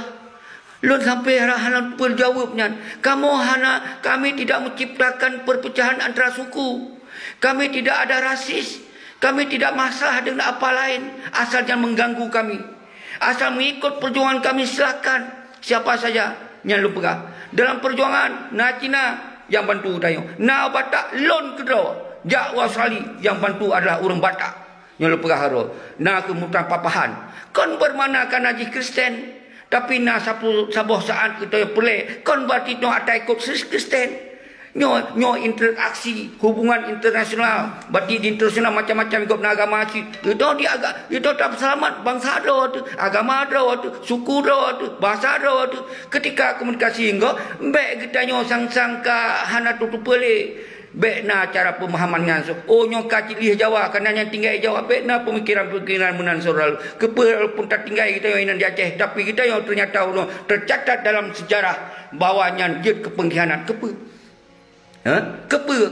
Lôn sampai hana, hana peujaweueb nyan. "Kamoe hana, kami tidak menciptakan perpecahan antara suku. Kami tidak ada rasis. Kami tidak masalah dengan apa lain. Asal jangan mengganggu kami. Asal mengikut perjuangan kami, silakan. Siapa saja." Nyan lôn peugah. Dalam perjuangan, na Cina nyang bantu geutanyoe. Na Batak lôn keudroe. Jak u Australia nyang bantu adalah ureuëng Batak. Nyoe lôn peugah harôh, na keuh meutuah papahan. Kon bermakna kareuna jih Kristen, tapi na sapu-, saboh saát geutanyoe peureulée, kon berarti tanyoe ata ikot Kris-, Kristen. Nyoe, nyoe interaksi, hubungan internasional. Berarti di internasional macam-macam gob na agama cit. Geutanyoe di aga-, geutanyoe tapeuseulamat bansa droe teuh, agama droe teuh, suku droe teuh, bahasa droe teuh. Keutika komunikasi ngon gob, bék geutanyoe sang-sang ka hana teupeue lé. Bék na cara peumahaman nyan, "Oh, nyoe ka cit lheueh Jawa, kareuna nyang tinggai Jawa." Bék na peumikiran-peumikiran meunan, syedara lôn. Keupeue walaupun tatinggai geutanyoe inan di Aceh, tapi geutanyoe ternyata uroe nyoe teucatat dalam seujarah bahwa nyan jeuet keu peungkhianat. Keupeue? Ha? Keupeue?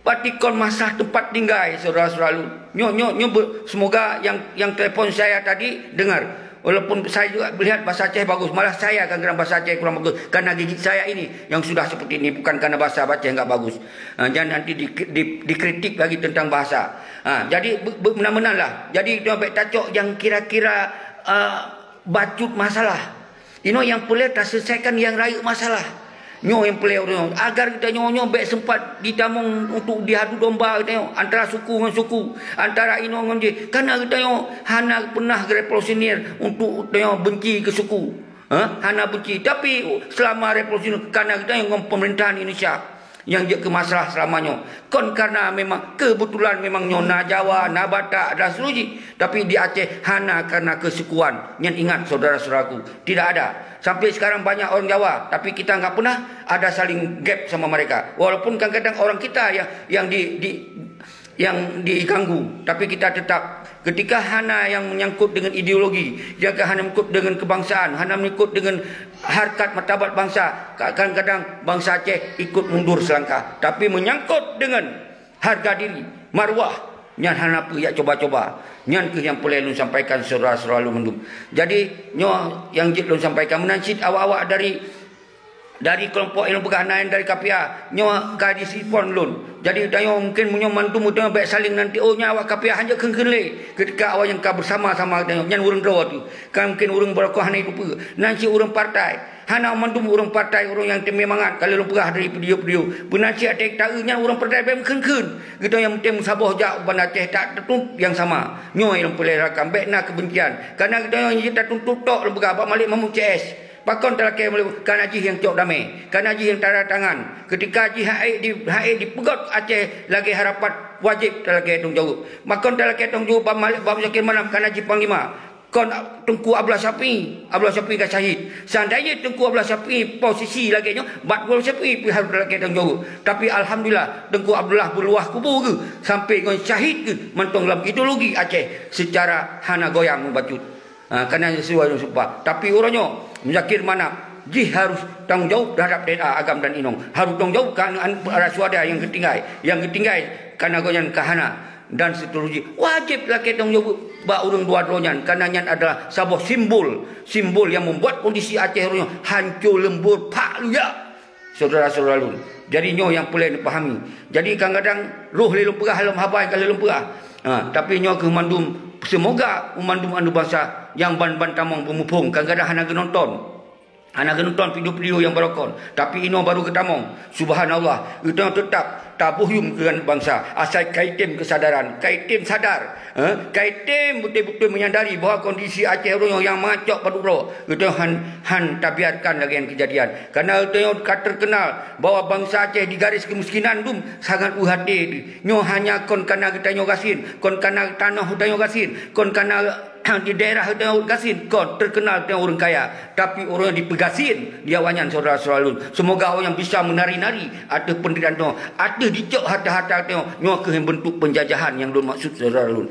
Berarti kon masalah teumpat tinggai, syedara-syedara lôn. Nyoe, nyoe, nyoe be-, semoga yang, yang telepon saya tadi dengar. Walaupun saya juga melihat bahasa Aceh bagus, malah saya kadang-kadang bahasa Aceh kurang bagus karena gigi saya ini yang sudah seperti ini, bukan karena bahasa Aceh enggak bagus. Ha, jangan nanti di, di, dikritik lagi tentang bahasa. Ha, jadi be-, be-, meunan-meunan lah. Jadi, nyoe bék tacok yang kira-kira, ah, bacut masalah. Inoe nyang peureulée taselesaikan nyang rayeuk masalah. Nyoe nyang peureulée ureuëng, agar geutanyoe nyoe bék sempat ditamong untuk diadu domba geutanyoe antara suku ngon suku, antara inoe ngon jih. Kareuna geutanyoe hana peunah revolusioner untuk geutanyoe benci keu suku. Ha? Hana benci. Tapi selama revolusioner, kareuna geutanyoe ngon pemerintahan Indonesia nyang jeuet keu masalah selama nyoe. Kon kareuna memang keubeutulan memang nyoe na Jawa, na Batak dan seterusnya. Tapi di Aceh hana kareuna keusukuan. Nyan ingat, syedara-syedaraku, tidak ada. Sampai sekarang banyak orang Jawa, tapi kita enggak pernah ada saling gap sama mereka. Walaupun kadang-kadang orang kita yang, yang di, di, yang diganggu, tapi kita tetap, ketika hana yang menyangkut dengan ideologi, ketika hana menyangkut dengan kebangsaan, hana menyangkut dengan harkat martabat bangsa, kadang-kadang bangsa Aceh ikut mundur selangkah. Tapi menyangkut dengan harga diri, maruah, nyan hana peue jak coba-coba. Nyan keuh nyang peureulée lôn sampaikan, syedara-syedara lôn mandum. Jadi, nyoe nyang jeuet lôn sampaikan. Meunan cit awak-awak dari, dari kelompok nyang peugah na nyang dari Kapia, nyoe ka ditelepon lôn. Jadi, tanyoe mungkin meunyoe mandum tanyoe bék saling nanti, "Oh, nyan awak Kapia," hanjeuet kheun-kheun lé. Ketika awak nyang ka bersama-sama tanyoe, nyan ureuëng droe teuh. Kan mungkin ureuëng barokon hana jiteupeue. Nan cit ureuëng partai. Hana mandum ureuëng partai, ureuëng nyang teumé mangat, ka lheueh lôn peugah dari video-video. Peunan cit até taeu nyan ureuëng partai bék meukheun-kheun. Geutanyoe nyang penting meusaboh jak u Banda Aceh, tak teutuntut nyang sama. Nyoe nyang peureulée rakan, bék na keubencian. Kareuna geutanyoe nyang tatuntut tok lôn peugah bak Malik Mahmud C S. Pakon talakée meuleuh? Kana jih nyang cok damé, kana jih nyang tanda tangan. Ketika jih hak ék di, hak ék dipeugöt Aceh lagée harapan, wajéb talakée tanggung jaweueb. Pakon talakée tanggung jaweueb bak Malik, bak Muzakir Manaf, kana jih panglima. Kon Teungku Abdullah Syafi'i, Abdullah Syafi'i ka syahid. Seandainya Teungku Abdullah Syafi'i posisi lagée nyoe, bak Abdullah Syafi'i pih harôh talakée tanggung jaweueb. Tapi alhamdulillah, Teungku Abdullah beuluwah kubu geuh sampai ngon syahid geuh mantong lam ideologi Aceh secara hana goyang meubacut. Ha, kana sesuai dengan sumpah. Tapi uroe nyoe, Muzakir Manaf jih harôh tanggung jaweueb terhadap D N A agam dan inong. Harôh tanggung jaweueb keu aneuk-aneuk para syuhada nyang geutinggai. Nyang geutinggai kana gobnyan ka hana dan seterusnya. Wajéb lakée tanggung jaweueb bak ureuëng dua droe nyan, kana nyan adalah saboh simbol, simbol nyang membuat kondisi Aceh uroe nyoe hancô leumbur phak luyak. Syedara-syedara lôn, jadi nyoe nyang peureulée neupahami. Jadi kadang-kadang roh lé lôn peugah lom haba nyang ka lheueh lôn peugah. Ha, tapi nyoe kheueh mandum, seumoga mandum aneuk bansa nyang ban-ban tamong beumuphom, kadang-kadang hana geunonton. Hana geunonton video-video nyang barokon, tapi inoe baru geutamong. Subhanallah, geutanyoe teutap taboh yuem keu aneuk bansa, asai ka item keusadaran, ka item sadar. Eh, ka item beutôi-beutôi menyadari bahwa kondisi Aceh uroe nyoe nyang mangat cok padub droe, geutanyoe han, han tabiarkan lagée nyan keujadian. Karena geutanyoe ka terkenal bahwa bansa Aceh di garis kemiskinan dum sangat U H T. Nyoe hanya kon karena geutanyoe gasien, kon karena tanoh geutanyoe gasien, kon karena di daerah geutanyoe gasien, kon terkenal geutanyoe ureuëng kaya. Tapi ureuëng nyang dipeugasien di awaknyan, syedara-syedara lôn. Seumoga awaknyan bisa meunari-nari ateueh penderitaan tanyoe, ateueh dicok harta-harta tanyoe. Nyoe kheueh bentuk penjajahan nyang lôn maksud, syedara lôn.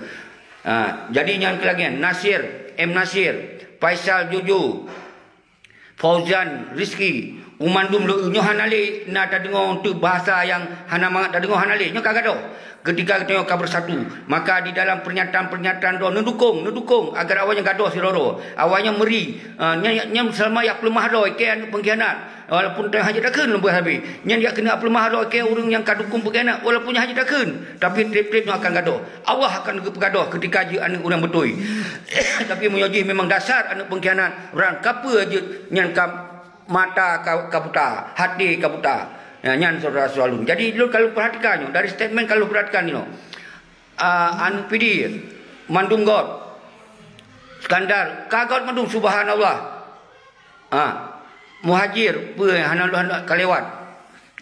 Ha, jadi nyan keuh lagée nyan, Nasir, M Nasir, Faisal Jojo, Fauzan Rizki, u mandum lôn nyoe hana lé na tadeungoe untuk bahasa nyang hana mangat tadeungoe, hana lé. Nyoe ka gadoh. Ketika geutanyoe ka bersatu, maka di dalam pernyataan-pernyataan droe neudukong, neudukong agar awaknyan gadoh sidroe-droe. Awaknyan meuri, ah, nyan, nyan seulama jak peuleumah droe keu aneuk pengkhianat. Walaupun tanyoe hana jeuet takheun lom beuh habéh. Nyan jak keuneuk peuleumah droe keu ureuëng nyang ka dukong pengkhianat, walaupun nyan hana jeuet takheun, tapi treb-treb nyoe akan gadoh. Allah akan geupeugadoh ketika jeuet aneuk ureuëng beutôi. Tapi meunyoe jih memang dasar aneuk pengkhianat, ureuëng kapeue jeuet nyan ka mata ka, ka buta, hati ka buta. Ya, nyan syedara-syedara lôn. Jadi lôn kalau perhatikan nyoe, dari statement kalau perhatikan nyoe. Ah, aneuk Pidie, mandum göt. Skandar, ka göt mandum, subhanallah. Ah, Muhajir, peue hana lôn ka lewat.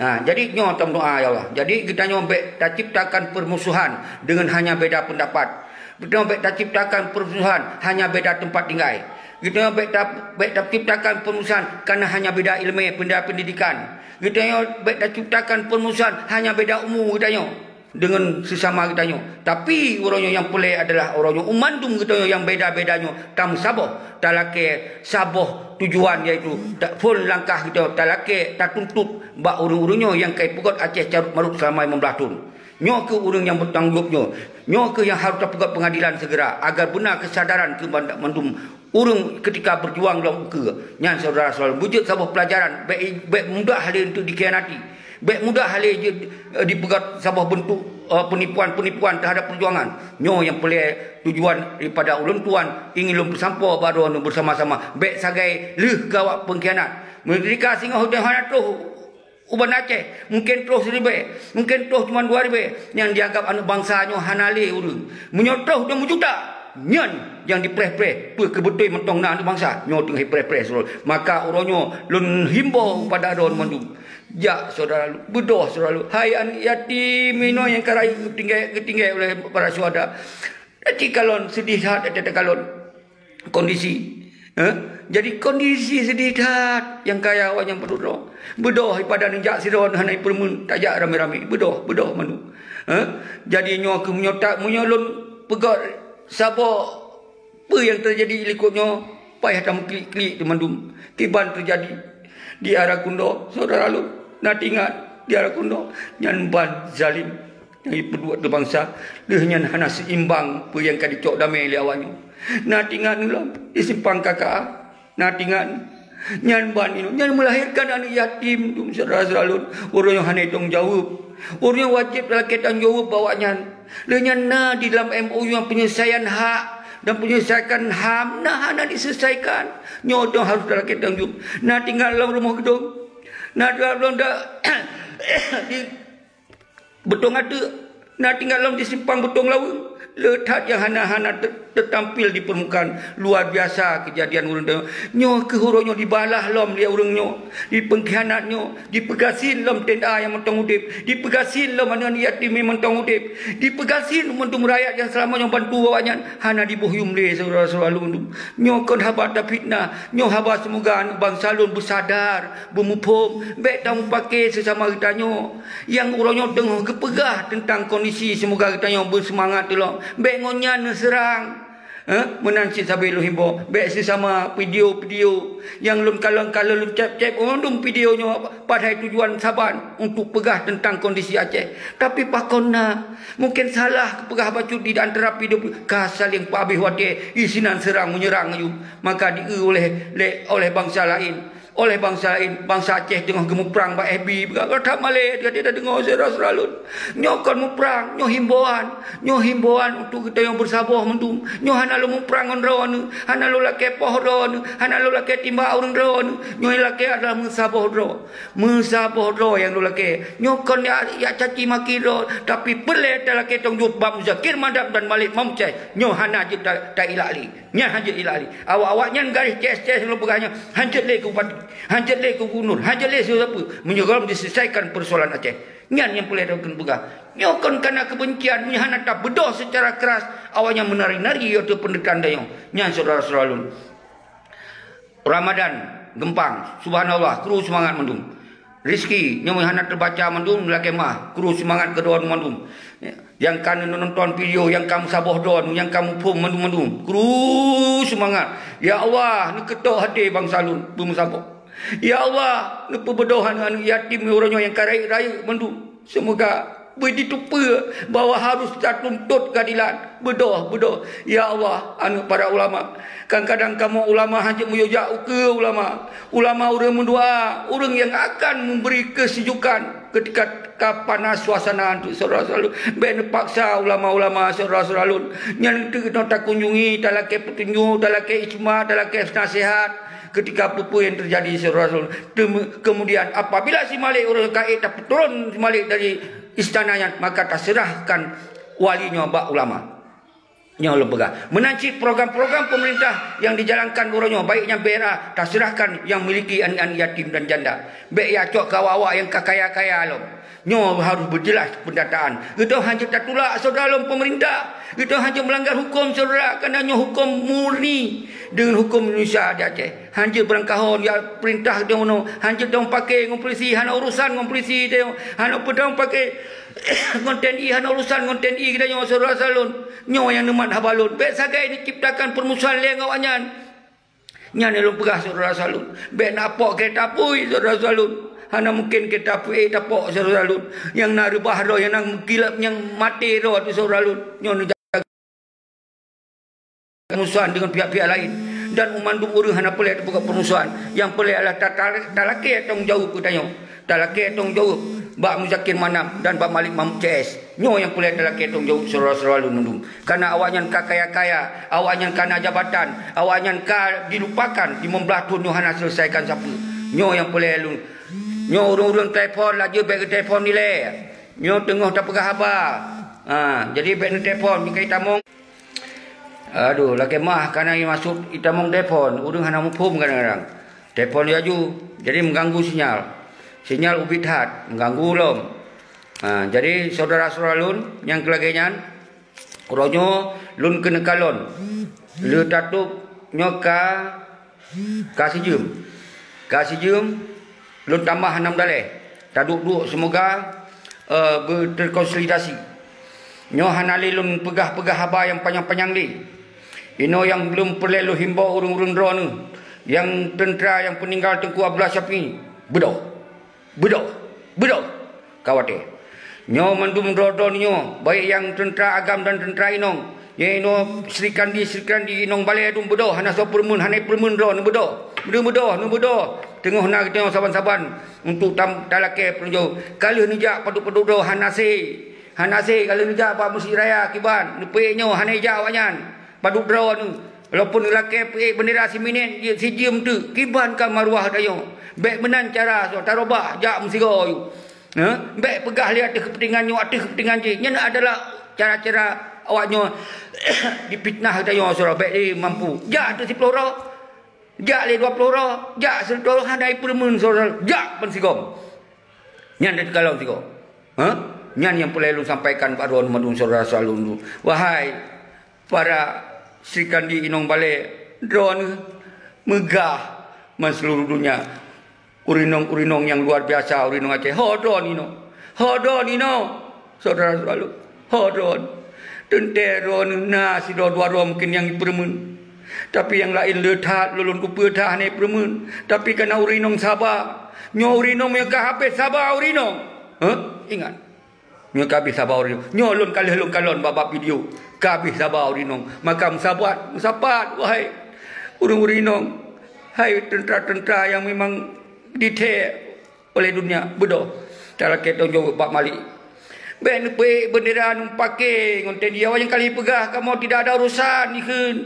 Ha, jadi nyoe tameudoa, ya Allah. Jadi geutanyoe bék taciptakan permusuhan dengan hanya beda pendapat. Geutanyoe bék taciptakan permusuhan hanya beda tempat tinggai. Geutanyoe bék ta-, bék taciptakan permusuhan karena hanya beda iéleumé, beda pendidikan. Geutanyoe bék taciptakan permusuhan hanya beda umu geutanyoe dengan sesama geutanyoe. Tapi uroe nyoe nyang peureulée adalah uroe nyoe u mandum geutanyoe nyang beda-beda nyoe tameusaboh, talakée saboh tujuan, yaitu ta-, phon langkah geutanyoe talakée tatuntut bak ureuëng-ureuëng nyoe nyang ka ipeugöt Aceh carôt-marôt seulama limong blaih thon. Nyoe kheueh ureuëng nyang bertanggung jaweueb nyoe. Nyoe kheueh nyang harôh tapeugöt peungadilan segera agar beuna keusadaran keu ban-, mandum ureuëng ketika berjuang lom ukeue. Nyan syedara-syedara, beujeuet saboh peulajaran, bék, bék mudah lé untuk dikhianati. Bék mudah lé jeuet, eh, dipeugöt saboh bentuk, eh, penipuan-penipuan terhadap perjuangan. Nyoe nyang peureulée tujuan daripada ulôn tuan ingin lôn peusampoe bak droeneuh bersama-sama. Bék sagai lheueh keu awak pengkhianat. Meunyoe ketika singoh udeb hana troh u Banda Aceh, mungken troh siribée, mungken troh cuma dua ribée, nyang jianggab aneuk bansa nyoe hana lé ureuëng. Meunyoe troh dua juta, nyan nyang jipreh-preh, peue keuh beutôi mantong na aneuk bansa nyoe teungoh jipreh-preh sidroe. Maka uroe nyoe lôn himbau ubak droeneuh mandum, jak syedara lôn, beudôh syedara lôn, hai aneuk yatim inoe nyang ka rayeuk geutinggai, geutinggai oleh para syuhada. Até kalon seudeh that, até kalon kondisi. Eh? Jadi kondisi seudeh that nyang kaya awaknyan padub droe. Beudôh daripada neujak sidroe hana jipeureumeun, tajak ramé-ramé. Beudôh, beudôh mandum. Eh? Jadi nyoe kheueh meunyoe ta-, meunyoe lôn peugöt saboh peue nyang teujadi likot nyoe, payah tameuklik-klik teumandum. Kiban teujadi di Arakundo, syedara lôn. Na teuingat di Arakundo, nyan ban zalim nyang jipeubuet keu bansa, lheueh nyan hana seimbang peue nyang ka jicok damé lé awaknyoe. Na teuingat lom di Simpang K K A, na teuingat. Nyan ban inoe, nyan meulahirkan aneuk yatim, dum syedara-syedara lôn. Ureuëng nyang hana tanggung jaweueb. Ureuëng nyang wajéb lakée tanggung jaweueb bak awaknyan. Lheueh nyan na di dalam M O U nyang penyelesaian hak dan penyelesaikan HAM, na hana diselesaikan. Nyoe dong harôh talakée tanggung jaweueb. Na teuingat lam Rumoh Geudong. Na teuingat lam da-, di Beutong Ateuk, na teuingat lom di Simpang Beutong Laweueng, Le that nyang hana-hana te-, tetampil di permukaan. Luar biasa kejadian ureuëng tanyoe. Nyoe keuh uroe nyoe dibalah lom lé ureuëng nyoe, dipeungkhianat nyoe, dipeugasien lom T N A nyang mantong udeb, dipeugasien lom aneuëk yatim nyang mantong udeb, dipeugasien mandum rakyat nyang seulama nyoe bantu awaknyan, hana diboh yuem lé syedara-syedara lôn. Nyoe kon haba tafitnah, nyoe haba seumoga aneuëk bansa lôn beusadar, beumuphom, bék tamupake seusama geutanyoe. Nyang uroe nyoe teungoh geupeugah teuntang kondisi, seumoga geutanyoe beuseumangat tulông. Bék ngon nyan neuseurang. Eh, meunan cit sabe lôn himbau, bék seusama video-video nyang lôn kalon-kalon, lôn cép-cép, mandum video nyoe padahai tujuan saban untuk peugah teuntang kondisi Aceh. Tapi pakon na, mungken salah peugah bacut di antara video ka saléng peuabéh watée, isinan seurang meunyeurang ayue, maka di oleh, lé, oleh bansa laén. Oleh bansa laén, bansa Aceh teungoh geumuprang bak F B, beurata malée gata tadeungoe syedara-syedara lôn. Nyoe kon muprang, nyoe himbauan. Nyoe himbauan untuk geutanyoe beusaboh mandum. Nyoe hana lôn muprang ngon droeneuh, hana lôn lakée poh droeneuh, hana lôn lakée timbak ureuëng droeneuh. Nyoe lakée adalah meusaboh droe. Meusaboh droe nyang lôn lakée. Nyoe kon jak, jak caci maki droe, tapi peureulée talakée tong jok bak Muzakir Manaf dan Malik Mamcai. Nyoe hana jeuet ta-, tailak lé. Nyan hanjeuet ilak lé. Awak-awak nyan garéh cés-cés lôn peugah nyan, hanjeuet lé keu bupati, hanjeuet lé keu gubernur, hanjeuet lé siapa-siapa, meunyoe gohlom diselesaikan persoalan Aceh. Nyan nyang peureulée droe keuneuk peugah. Nyoe kon kana keubencian, meunyoe hana tabeudôh seucara keras, awak nyan meunari-nari ateueh peunderitaan tanyoe. Nyan syedara-syedara lôn. Ramadan Geumpang, subhanallah, kru seumangat mandum. Rizki, nyoe hana teubaca mandum, lakée meuah, kru seumangat keu droeneuh mandum. Nyang ka nonton video, nyang ka meusaboh droeneuh, nyang ka muphom mandum-mandum. Kru seumangat. Ya Allah, neukeudok até bansa lôn beumeusaboh. Ya Allah, neupeubeudôh aneuëk-aneuëk yatim uroe nyoe nyang ka rayeuk-rayeuk mandum. Seumoga beujiteupeue bahwa harôh tatuntut keuadilan. Beudôh, beudôh. Ya Allah, aneuëk para ulama. Kadang-kadang kamoe ulama hanjeuet meuyue jak ukeue ulama. Ulama ureuëng meudoá, ureuëng nyang akan meubri keusijukan keutika ka panas suasana, untuk syedara-syedara lôn. Bék neupaksa ulama-ulama, syedara-syedara lôn. Nyan teuk takunjungi, talakée peutunjuk, talakée ijtima, talakée naseuhat keutika peue-peue nyang teujadi, syedara-syedara lôn. Tem-, kemudian, apabila si Malik ureuëng ka ék tapeutron si Malik dari istana nyan, maka taseurahkan wali nyoe bak ulama. Nyoe lôn peugah. Meunan cit program-program pemerintah nyang dijalankan uroe nyoe, baik nyang B R A, taseurahkan nyang miliki aneuëk-aneuëk yatim dan janda. Bék ya cok keu awak-awak nyang ka kaya-kaya lom. Nyoe harôh beujeulaih peundataan. Geutanyoe hanjeuet tatulak syedara lom pemerintah. Geutanyoe hanjeuet meulanggar huköm syedara, kareuna nyoe huköm murni deungon huköm Indonesia di Aceh. Hanjeuet beurangkaho ya peurintah geutanyoe nyoe. Hanjeuet tanyoe pake ngon polisi, hana urusan ngon polisi tanyoe. Hana peue tanyoe pake ngon T N I, hana urusan ngon T N I geutanyoe syedara-syedara lôn. Nyoe nyang neumat haba lôn. Bék sagai neuciptakan peurmusuhan lé ngon awaknyan. Nyan nyang lôn peugah syedara-syedara lôn. Bék na pok keureta apui syedara-syedara lôn. Hana mungken keureta apui tapok syedara-syedara lôn. Nyang na reubah droe, nyang na meukilap, nyang maté droe teuh syedara lôn. Nyoe neujaga peurmusuhan deungon pihak-pihak laén. Dan mandum ureuëng hana peureulée tapeugah peurmusuhan. Nyang peureulée adalah ta-, ta-, talakée tanggong jaweueb geutanyoe. Talakée tanggong jaweueb bak Muzakir Manaf dan bak Malik Mahmud C S. Nyoe nyang peureulée talakée tanggong jaweueb syedara-syedara lôn mandum. Kareuna awaknyan ka kaya-kaya, awaknyan ka na jabatan, awaknyan ka dilupakan, limong blaih thon nyoe hana selesaikan sapeue. Nyoe nyang peureulée lôn. Nyoe ureuëng-ureuëng telepon laju bék geutelepon ilée. Nyoe teungoh tapeugah haba. Ha, jadi bék neutelepon, meukai tamong. Aduh, lakée meuah kareuna maksud itamong telepon, ureuëng hana muphom kadang-kadang. Telepon laju, jadi mengganggu sinyal. Sinyal ubit that, mengganggu lom. Ha, jadi syedara-syedara lôn nyang keu lagée nyan, uroe nyoe lôn keuneuk kalon. Le tatôb nyoe ka, ka sijeuem. Ka sijeuem, lôn tamah nam daleh. Taduek-duek seumoga, eh, beuterkonsolidasi. Nyoe hana lé lôn peugah-peugah haba nyang panyang-panyang lé. Inoe nyang lôn peureulée lôn himbau ureuëng-ureuëng droeneuh nyang teuntra nyang peuninggal Teungku Abdullah Syafi'i. Beudôh. Beudôh, beudôh, ka watée. Nyoe mandum droe-droe nyoe, baik nyang teuntra agam dan teuntra inong, nyang inoe Sri Kandi, Sri Kandi inong balée dum beudôh, hana soe peureumeun, hana peureumeun droe, neubeudôh, neubeudôh, neubeudôh. Teungoh na geutanyoe saban-saban untuk tam-, talakée peunjauh. Ka lheueh neujak padub-padub droe hana sé, hana sé ka lheueh neujak bak Meuseujid Raya kiban, neupeuék nyoe hana ijak awaknyan. Padub droe nyoe, walaupun lakée peuék beundera siminét, jeuet sijeuem teuk, kiban ka maruah tanyoe. Bék meunan cara soe, tarobah jak meusigoe yue. Heh, bék peugah lé ateueh keupeuntengan nyoe, ateueh keupeuntengan jih. Nyan adalah cara-cara Awak nyoe dipitnah geutanyoe, syedara, bék lé mampu. Jak teuk siploh uroe, jak lé dua ploh uroe, jak sireutôh uroe, hana jipeureumeun, syedara, jak ban sigom. Nyan teukalon sigoe. Ha? Nyan nyang peureulée lôn sampaikan bak droeneuh mandum, syedara-syedara lôn. Wahai para Srikandi inong balée, droeneuh meugah man seuluruh donya. Ureuëng inong-ureuëng inong nyang luar biasa, ureuëng inong Aceh. Ho droeneuh inong. Ho droeneuh inong. Syedara-syedara lôn. Ho droeneuh. Teuntée droeneuh na sidroe dua droe mungken nyang jipeureumeun. Tapi nyang laén le that, lôn kupeue that hana jipeureumeun. Tapi kana ureuëng inong saba. Nyoe ureuëng inong meunyoe ka habéh saba ureuëng inong. Heh? Ingat. Nyoe ka habéh saba ureuëng inong. Nyoe lôn ka lheueh lôn kalon bak-bak video. Ka habéh saba ureuëng inong. Maka meusabat, meusapat, wahai ureuëng-ureuëng inong. Hai teuntara-teuntara nyang memang dithée oleh dunia, beudôh. Talakée tanggung jaweueb bak Malik. Bék neupeuék beundera neupake ngon teundi. Awak nyang ka lheueh peugah kamoe tidak ada urusan, ikheun.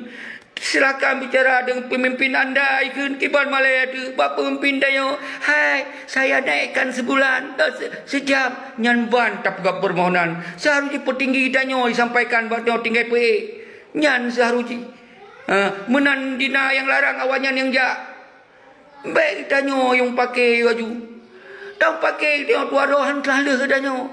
Silakan bicara dengan pemimpin anda, ikheun, kiban malée teuk bak pemimpin tanyoe. Hai, saya naikkan sebulan, eh, se-, sejam. Nyan ban tapeugah permohonan. Seuharus jih peutinggi tanyoe disampaikan bak tanyoe tinggai peuék. Nyan seuharus jih. Ha, meunan dina nyang larang awaknyan nyang jak. Bék tanyoe nyang pake laju. Tanyoe pake tanyoe tuha droe han teulah lheueh tanyoe.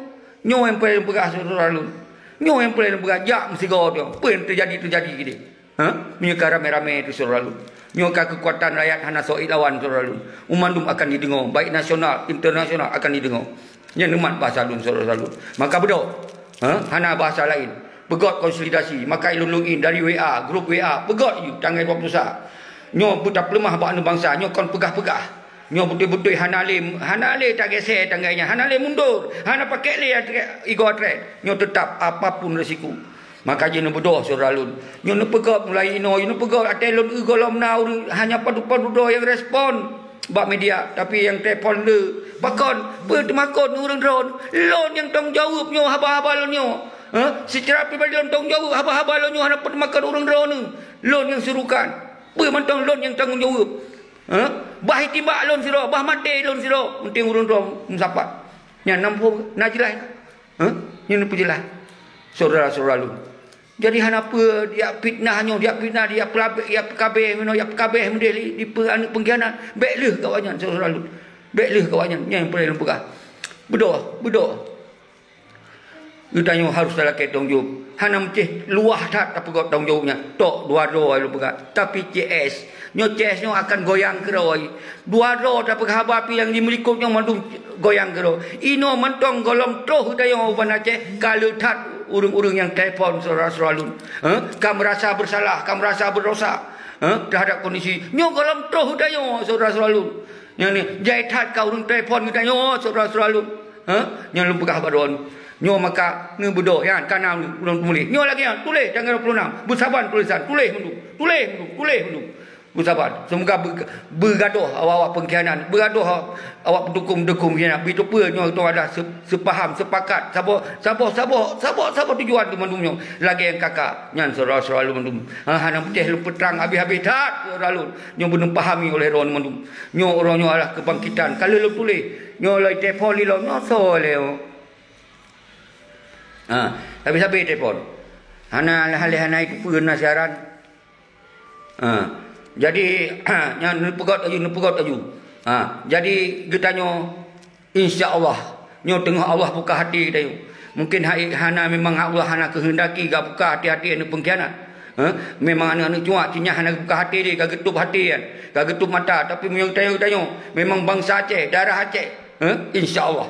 Nyoe nyang peureulée lôn peugah syedara lôn. Nyoe nyang peureulée lôn peugah, jak meusigoe tanyoe. Peue nyang teujadi, teujadi keudeh. Ha? Meunyoe ka ramé-ramé teuh syedara lôn. Nyoe ka keukuatan rakyat hana soe lawan syedara lôn. Mandum akan jideungoe, baik nasional, internasional akan jideungoe. Nyan neumat bahasa lôn syedara lôn. Maka beudôh. Ha? Hana bahasa laén. Peugöt konsolidasi. Maka lôn login dari W A, grup W A. Peugöt ju tanggai dua puluh sa. Nyoe beutapeuleumah bak aneuk bansa. Nyoe kon peugah-peugah. Nyoe beutôi-beutôi hana lé, hana lé tagésé tanggai nyan. Hana lé mundur. Hana pakék lé atre-, igoe atre. Nyoe teutap apapun resiko. Maka jih neubeudôh syedara lôn. Nyoe neupeugöt mulai inoe, nyoe neupeugöt até lôn eu gohlom na ureuëng hanya padub-padub droe nyang respon bak media, tapi nyang telepon le. Pakon? Peue teumakot ureuëng droeneuh? Lôn nyang tanggung jaweueb nyoe haba-haba lôn nyoe. Heh? Seucara pribadi lôn tanggung jaweueb haba-haba lôn nyoe hana peue teumakot ureuëng droeneuh. Lôn nyang surukan. Peue mantong lôn nyang tanggung jaweueb. Heh? Bah jitimbak lôn sidroe, bah maté lôn sidroe, penting ureuëng droe meusapat. Nyan na peue, na jeulaih. Heh? Nyan peue jeulaih. Syedara-syedara lôn. Jadi hana peue, jak fitnah nyoe, jak fitnah, jak peulabeh, jak peukabeh meunoe, jak peukabeh meudeh li, dipeu-, aneuëk peungkhianat. Bék lheueh keu awaknyan, syedara lôn. Bék lheueh keu awaknyan, nyan nyang peureulée lôn peugah. Beudôh, beudôh. Geutanyoe harôh talakée tanggung jaweueb. Hana meucéh luwah that tapeugöt tanggung jaweueb nyan. Tok dua droe lôn peugah. Tapi C S. Nyoe C S nyoe akan goyang keudroe. Dua droe tapeugah haba pih nyang jimeulikot nyoe mandum goyang keudroe. Inoe mantong gohlom troh geutanyoe u Banda Aceh, ka le that ureuëng-ureuëng nyang telepon syedara-syedara lôn. Heh? Ka meurasa beusalah, ka meurasa beudosa. Heh? Teuhadab kondisi. Nyoe gohlom troh geutanyoe syedara-syedara lôn. Nyan ni, jai that ka ureuëng telepon geutanyoe syedara-syedara lôn. Heh? Nyan lôn peugah bak droeneuh. Nyoe maka neubeudôh nyan ka na ulôn tumuléh. Nyoe lagée nyan, tuléh tanggai dua puluh enam. Beusaban tulisan, tuléh mandum. Tuléh mandum, tuléh mandum. Beusaban. Seumoga beu-, beugadôh awak-awak peungkhianat, beugadôh awak peudukong-peudukong khianat. Beuteupeue nyoe tu adalah se-, seupaham, sepakat, saboh, saboh, saboh, saboh, saboh tujuan teuh mandum nyoe. Lagée nyang ka-ka nyan syedara-syedara lôn mandum. Ha, hana meucéh lôn peutrang habéh-habéh that syedara lôn. Nyoe beuneuh pahami oleh droeneuh mandum. Nyoe uroe nyoe adalah keubangkitan. Ka lheueh lôn tuléh. Nyoe lom telepon lé lôn, nyoe soe lé. Ha, habéh-habéh telepon. Hana lé hana ikupeue na siaran. Ha. Jadi, nyan neupeugöt laju, neupeugöt laju. Ha, jadi geutanyoe, insya Allah, nyoe teungoh Allah buka hati geutanyoe. Mungkin hai hana, memang Allah hana keuhendaki ka buka hati-hati aneuk peungkhianat. Ha? Memang aneuk-aneuk cuak, cinyah hana buka hati deh, ka geutôp hati nyan, ka geutôp mata. Tapi meunyoe geutanyoe, geutanyoe memang bansa Aceh, darah Aceh. Ha? Insya Allah.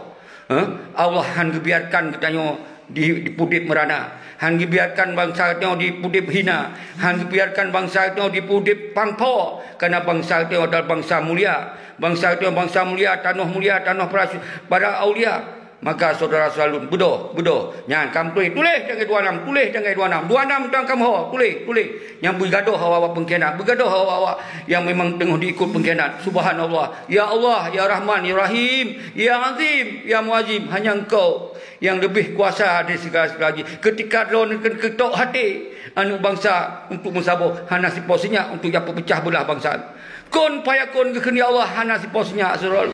Ha? Allah han geubiarkan geutanyoe di, dipeudeb meurana. Han geubiarkan bansa geutanyoe dipeudeb hina. Han geubiarkan bansa geutanyoe dipeudeb pangpo. Karena bansa geutanyoe adalah bansa mulia. Bansa geutanyoe bansa mulia, tanoh mulia, tanoh para, para aulia. Maka syedara-syedara lôn, beudôh, beudôh. Nyan, kam tuléh, tuléh tanggai dua enam, tuléh tanggai dua enam. Dua enam tang kam ho, tuléh, tuléh. Nyang beugadôh awak-awak peungkhianat, beugadôh awak-awak nyang memang teungoh diikot peungkhianat. Subhanallah. Ya Allah, ya Rahman, ya Rahim, ya Azim, ya Muazim, hanya Engkau yang lebih kuasa dari segala-segala jih. Keutika droeneuh keu-, keutok hati aneuk bansa untuk meusaboh, hana sipo sinyak untuk jak peupeucah beulah bansa. Kun fayakun geukheun ya Allah, hana sipo sinyak, syedara.